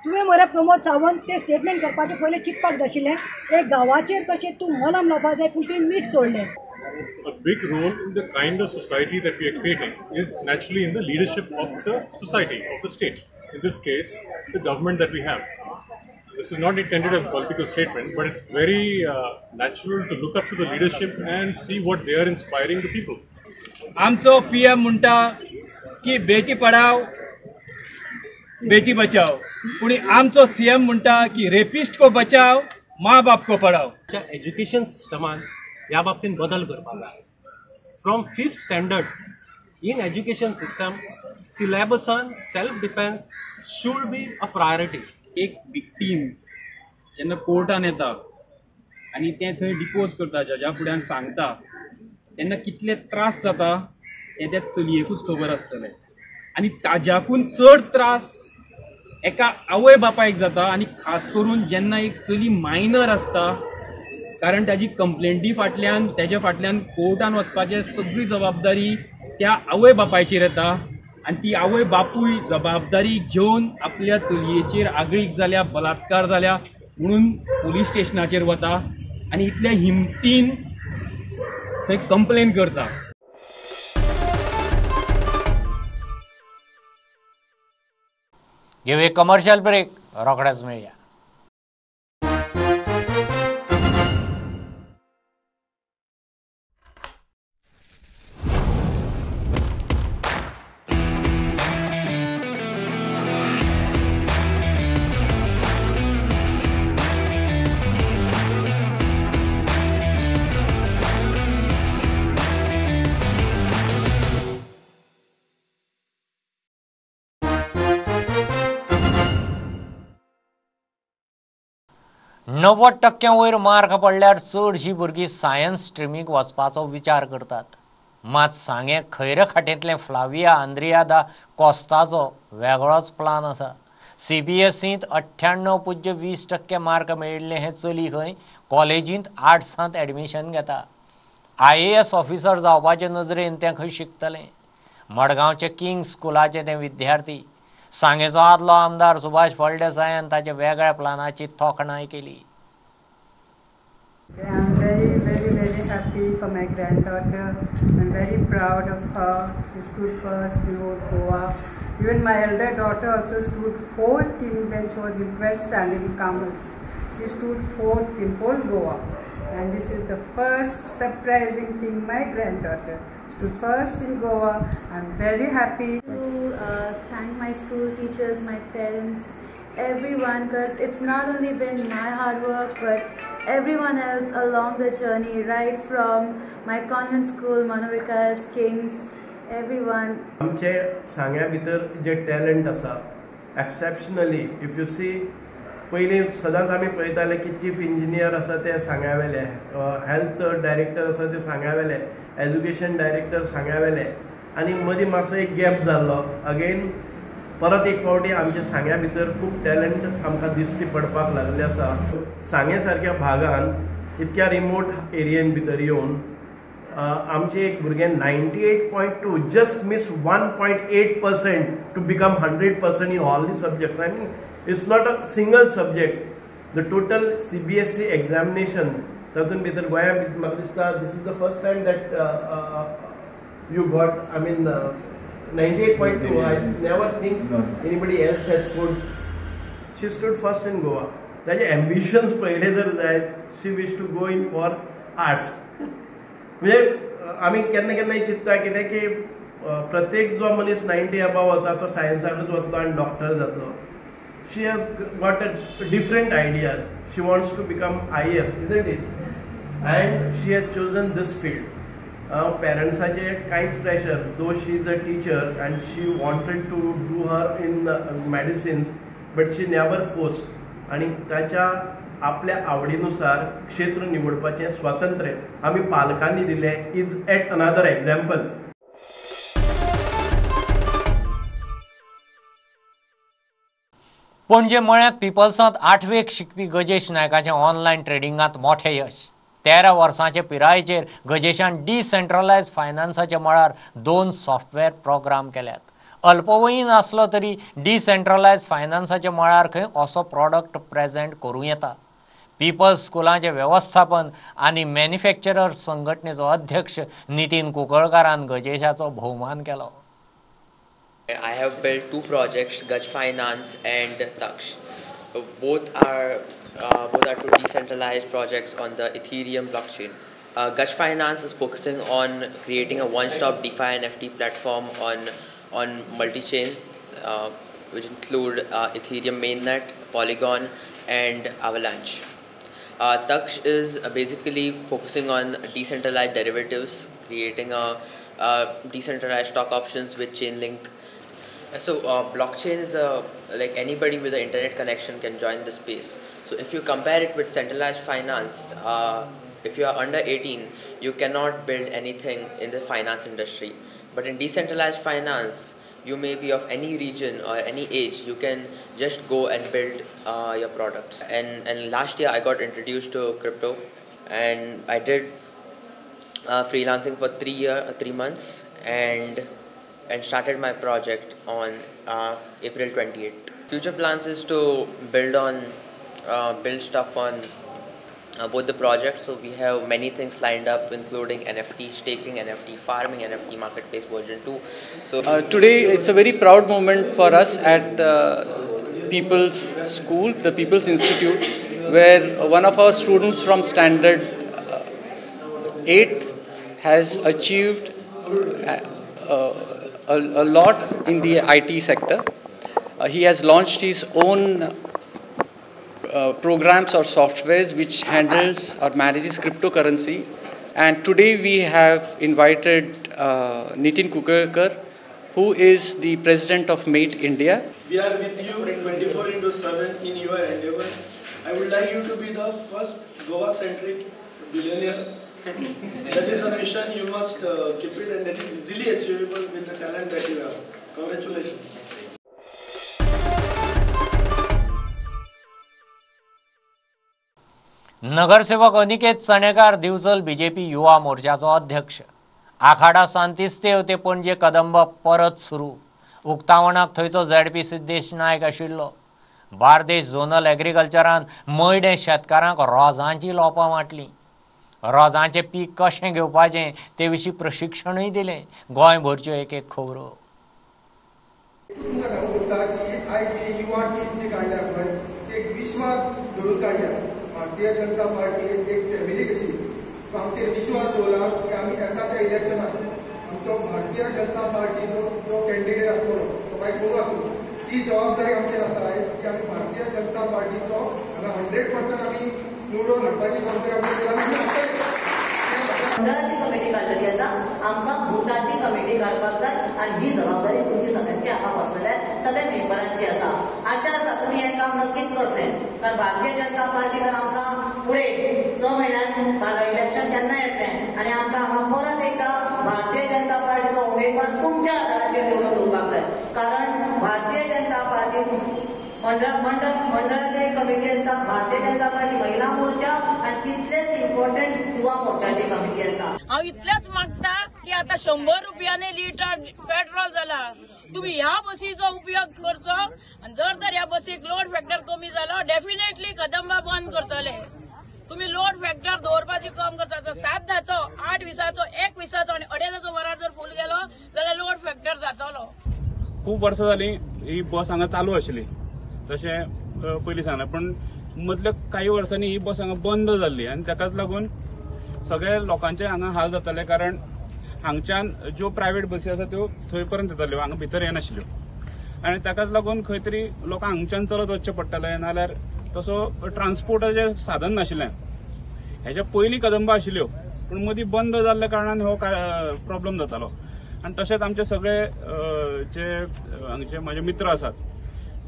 तुवें मरे प्रमोद सावंत ते स्टेटमेंट करपाचें पयलें चिंतपाक जाय आशिल्लें. एक गांवाचेर तशें तूं मलम लावपाक जाय पूण तुवें मीठ चोडलें. A big role in the kind of society that we are creating is naturally in the leadership of the society, of the state. In this case, the government that we have. This is not intended as a political statement, but it's very natural to look up to the leadership and see what they are inspiring the people. आमचो पीएम म्हणटा की बेटी पढाओ बेटी बचाओ, पूण आमचो सीएम म्हणटा की रेपिस्ट को बचाओ माँ बाप को पढाओ. एज्युकेशन सिस्टमान ह्या बाबतीन बदल करपाक जाय. From 5th standard in education system सिलेबसान self defence should be a priority. एक विक्टीम जेन्ना कोर्टान येता आनी तें थंय डिपोज करता, जजा फुड्यान सांगता, तेन्ना कितले त्रास जाता तें त्या चलयेकूच खबर आसतलें. आनी ताज्याकून चड त्रास एका आवय बापायक जाता, आनी खास करून जेन्ना एक चली मायनर आसता, कारण ताजी कंप्लेंटी फाटल्यान तेज्या फाटल्यान कोर्टान वचपाचें सगळी जबाबदारी त्या आवय बापायचेर येता, आनी ती आवय बापूय जबाबदारी घेवन आपल्या चलयेचेर आगळीक जाल्या, बलात्कार जाल्या म्हणून पुलीस स्टेशनाचेर वता आनी इतल्या हिमतीन थंय कंप्लेन करता. घेवया कमर्शियल ब्रेक, रोखडेच मेळया. णव्वद टक्क्यां वयर मार्क पडल्यार चडशीं भुरगीं सायन्स स्ट्रिमीक वचपाचो विचार करतात. मात सांगें खैरखाटेंतलें फ्लाविया आंद्रिया दा कोस्ताचो वेगळोच प्लान आसा. सीबीएसईंत 98.20% मार्क मेळिल्लें हें चली खंय कॉलेजींत आर्ट्सांत एडमिशन घेता. IAS officer जावपाचे नजरेन तें खंय शिकतलें. मडगांवचे किंग स्कुलाचे तें विद्यार्थी. सांगेचो आदलो आमदार सुभाष फळदेसायान ताच्या वेगळ्या प्लानाची तोखणाय केली. I am very, very, very happy for my granddaughter. I am very proud of her. She stood first in whole Goa. Even my elder daughter also stood fourth in when she was in 12th standard in Kamals. She stood fourth in whole Goa. And this is the first surprising thing, my granddaughter stood first in Goa. I am very happy. To thank my school teachers, my parents, everyone, because it's not only been my hard work but everyone else along the journey, right from my convent school, Manovikas, Kings, everyone. आमचे सांग्या भितर जे टॅलंट आसा एक्सेप्शनली, if you सी, पयलीं सदांच आमी पळयताले की चीफ इंजिनियर आसा ते सांग्या वेले, हेल्थ डायरेक्टर आसा ते सांग्या वेले, एज्युकेशन डायरेक्टर सांग्या वेले, आनी मदीं मातसो एक गॅप जाल्लो. अगेन परत एक फावटी आमच्या सांग्या भितर खूब टॅलंट आमकां दिश्टी पडपाक लागले आसा. सांगे सारक्या भागान इतक्या रिमोट एरियेन भितर येवन आमचे एक भुरगें 98.2 just miss 1.8% to become 100% in all the subjects. I mean it's not a single subject, the total CBSE examination तातूंत भितर गोंया म्हाका दिसता this is the first time that you got, I mean 98.2. I never think anybody else has scored. She stood first in Goa. ताजे ambitions पहिले जर जायत, she wish to go in for arts. म्हणजे आमी केन्ना केन्नाय चिंतता कितें की प्रत्येक जो मनीस 90 अबाव वता तो सायन्साकूच वतलो आनी डॉक्टर जातलो. She has got a different idea. She wants to become IAS, isn't it? And she has chosen this field. पेरंट्साचे कांयच pressure, though she is a teacher and she wanted to do her in medicines, but she never forced. आनी ताच्या आपल्या आवडीनुसार क्षेत्र निवडपाचें स्वातंत्र्य आमी पालकांनी दिलें is at another example. Panaji मळ्यांत पिपल्सांत आठवेक शिकपी गजेश नायकाचें ऑनलायन ट्रेडिंगांत मोठें यश. 13 वर्सांचे पिरायेचेर गजेशान डिसेंट्रलायज फायनान्साच्या मळार 2 सॉफ्टवेअर प्रोग्राम केल्यात. अल्पवयीन आसलो तरी डिसेंट्रलायज फायनान्साच्या मळार खंय असो प्रॉडक्ट प्रेजेंट करूं येता. पीपल्स स्कुलाचें वेवस्थापन आनी मॅन्युफॅक्चरर संघटनेचो अध्यक्ष नितीन कुंकळकारान गजेशाचो भोवमान केलो. I have built two projects, Gaj Finance and Taksh. Both are two decentralized projects on the Ethereum blockchain. Gaj Finance is focusing on creating a one-stop DeFi NFT platform on multi-chain, which include Ethereum mainnet, Polygon, and Avalanche. Taksh is basically focusing on decentralized derivatives, creating a decentralized stock options with Chainlink. So blockchain is like anybody with an internet connection can join the space. So if you compare it with centralized finance, if you are under 18, you cannot build anything in the finance industry. But in decentralized finance, you may be of any region or any age, you can just go and build your products. And last year I got introduced to crypto, and I did freelancing for 3 months and started my project on April 28th. Future plans is to build stuff on both the projects. So we have many things lined up, including NFT staking, NFT farming, NFT marketplace version 2. So today it's a very proud moment for us at People's School, the People's Institute, where one of our students from standard 8 has achieved a lot in the IT sector. He has launched his own programs or softwares which handles or manages cryptocurrency. And today we have invited Nitin Kunkalkar, who is the president of Mate India. We are with you 24/7 in your endeavor. I would like you to be the first Goa-centric billionaire. That is the mission. You must keep it, and that is easily achievable with the talent that you have. Congratulations. नगरसेवक अनिकेत चणेकार दिवचल बीजेपी युवा मोर्चाचो अध्यक्ष. आखाडा सांतिस्तेव ते पणजे कदंब परत सुरू. उक्तावणाक थंयचो झेडपी सिद्धेश नायक आशिल्लो. बार्देश झोनल एग्रीकल्चरान मयडें शेतकारांक रोजांची लोपां वांटली. रोजांचें पीक कशें घेवपाचें ते विशीं प्रशिक्षणूय दिलें. गोंयभरच्यो एक एक खबरो. तुमकां सांगूंक सोदता की आयज जी युवा टीम जी काडल्या पळय ती एक विश्वास धरून काडल्या. भारतीय जनता पार्टी एक फॅमिली कशी, सो आमचेर विश्वास दवरला की आमी येता त्या इलेक्शनाक आमचो भारतीय जनता पार्टीचो जो कॅन्डिडेट आसतलो तो मागीर कोणूय आसूं, ती जबाबदारी आमचेर आसा की आमी भारतीय जनता पार्टीचो हांगा 100% आमी निवडून हाडपाची जबाबदारी आमचेर दिला. मंडळाची कमिटी काडलेली आसा, आमकां बुथाची कमिटी काडपाक जाय आनी ही जबाबदारी तुमची सगळ्यांची हांगा बसलेल्या सगळ्या मेंबरांची आसा. आशा आसा तुमी हें काम नक्कीच करतले, कारण भारतीय जनता पार्टी जर आमकां फुडें 6 म्हयन्यान इलेक्शन केन्ना येतलें आनी आमकां हांगा परत एकदां भारतीय जनता पार्टीचो उमेदवार तुमच्या आदाराचेर निवडून दिवपाक जाय. कारण भारतीय जनता पार्टी मंडळाची एक कमिटी आसता, भारतीय जनता पार्टी महिला मोर्चा आनी तितलेच इम्पॉर्टंट युवा मोर्चाची कमिटी आसता. हांव इतलेंच मागता की आतां 100 रुपयांनी लिटर पेट्रोल जाला, तुमी ह्या बसीचो उपयोग करचो आनी जर तर ह्या बसीक लोड फॅक्टर कमी जालो डेफिनेटली कदंबा बंद करतले. तुमी लोड फॅक्टर दवरपाची कम करता. 7 धाचो, 8 विसाचो, 1 विसाचो आनी 2.5 वरार जर फूल गेलो जाल्यार लोड फॅक्टर जातलो. खूब वर्सां जालीं ही बस हांगा चालू आशिल्ली, तशें पयलीं सांगलें, पूण मदल्या काही वर्सांनी ही बस हांगा बंद जाल्ली आनी ताकाच लागून सगळे लोकांचे हांगा हाल जाताले, कारण हांगच्यान ज्यो प्रायवेट बसी आसा त्यो थंय पर्यंत येताल्यो, हांगा भितर येनाशिल्ल्यो आनी ताकाच लागून खंय तरी लोकांक हांगच्यान चलत वचचें पडटालें, नाल्यार तसो ट्रान्सपोर्टाचें साधन नाशिल्लें. हेच्या पयलीं कदंबा आशिल्ल्यो पूण मदीं बंद जाल्ल्या कारणान हो प्रॉब्लम जातालो. आनी तशेंच आमचे सगळे जे हांगचे म्हाजे मित्र आसात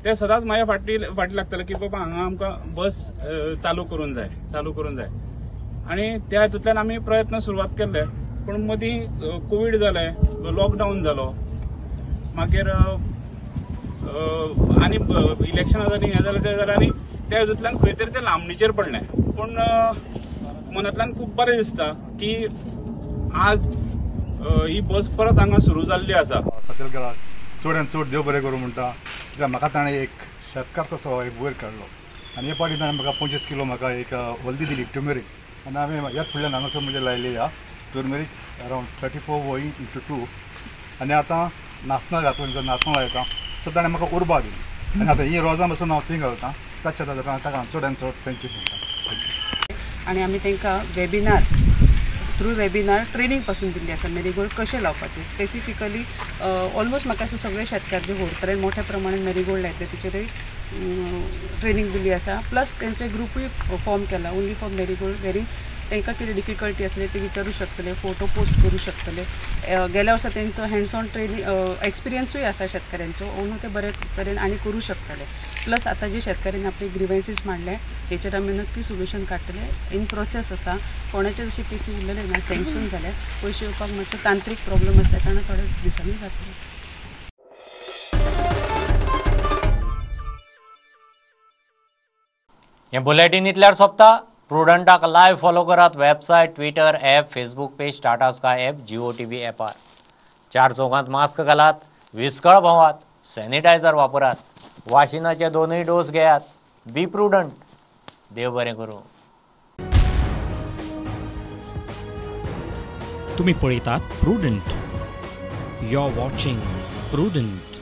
ते सदांच म्हाज्या फाटी फाटी लागताले की बाबा हांगा आमकां बस चालू करूंक जाय, चालू करूंक जाय. आनी त्या हितूंतल्यान आमी प्रयत्न सुरवात केल्ले, पूण मदीं कोवीड जालें, लॉकडावन जालो, मागीर आनी इलेक्शनां जालीं, हें जालें तें जालें, आनी त्या हितूंतल्यान खंय तरी तें लांबणीचेर पडलें. पूण मनांतल्यान खूब बरें दिसता की आज ही बस परत हांगा सुरू जाल्ली आसा. सातेलकाराक चड आनी चड देव बरें करूं म्हणटा, कित्याक म्हाका ताणें एक शेतकार कसो एक वयर काडलो. आनी हे पाटी ताणें म्हाका 25 किलो म्हाका एक हल्दी दिली टर्मरीक आनी हांवें ह्याच फुडल्यान हांगासर म्हणजे लायली ह्या टर्मरीक अरावंड 34 वोई इंटू 2 आनी आतां नाचनां घातलो, नाचनां लायता. सो ताणें म्हाका उर्बा दिली आनी आतां हीं रोजां पासून हांव थंय घालता. ताच्या ताका चड आनी चड thank you म्हणटा. आनी आमी तांकां वेबिनार थ्रू वेबिनार ट्रेनींग पासून दिल्ली आसा मेरीगोल्ड कशें लावपाचें स्पेसिफिकली. ऑलमोस्ट म्हाका आसा सगळे शेतकार जे होडतरेन मोठ्या प्रमाणान मेरीगोल्ड लायतले तेचेरय ट्रेनींग दिल्ली आसा. प्लस तेंचे ग्रुपूय फॉर्म केला ओन्ली फॉर मेरीगोल्ड वेरीन तांकां कितें डिफिकल्टी आसली ते विचारूं शकतले, फोटो पोस्ट करूं शकतले. गेल्या वर्सा तेंचो हँड्स ऑन ट्रेनींग एक्सपिरियन्सूय आसा शेतकाऱ्यांचो, ओनू ते बरे तरेन आनी करूं शकतले. प्लस आतां जे शेतकाऱ्यांनी आपले ग्रिवन्सीस मांडले तेचेर आमी नक्की सोल्युशन काडटले. इन प्रोसेस आसा, कोणाचे जशे केसी उरलेले ना, सँक्शन जाले, पयशे येवपाक मातसो तांत्रीक प्रॉब्लम आसल्या कारणान थोडे दिसांनी जातले. हें बुलेटीन इतल्यार सोंपता. प्रुडंटाक लायव्ह फॉलो करात website, Twitter, app, Facebook page, Tata Sky app, Jio TV ॲपार. 4 चौगांत मास्क घालात, विस्कळ भोंवात, सॅनिटायझर वापरात, वाशिनाचे 2 डोस घेयात. Be prudent. देव बरें करूं. तुम्ही पळयतात Prudent. You are watching Prudent.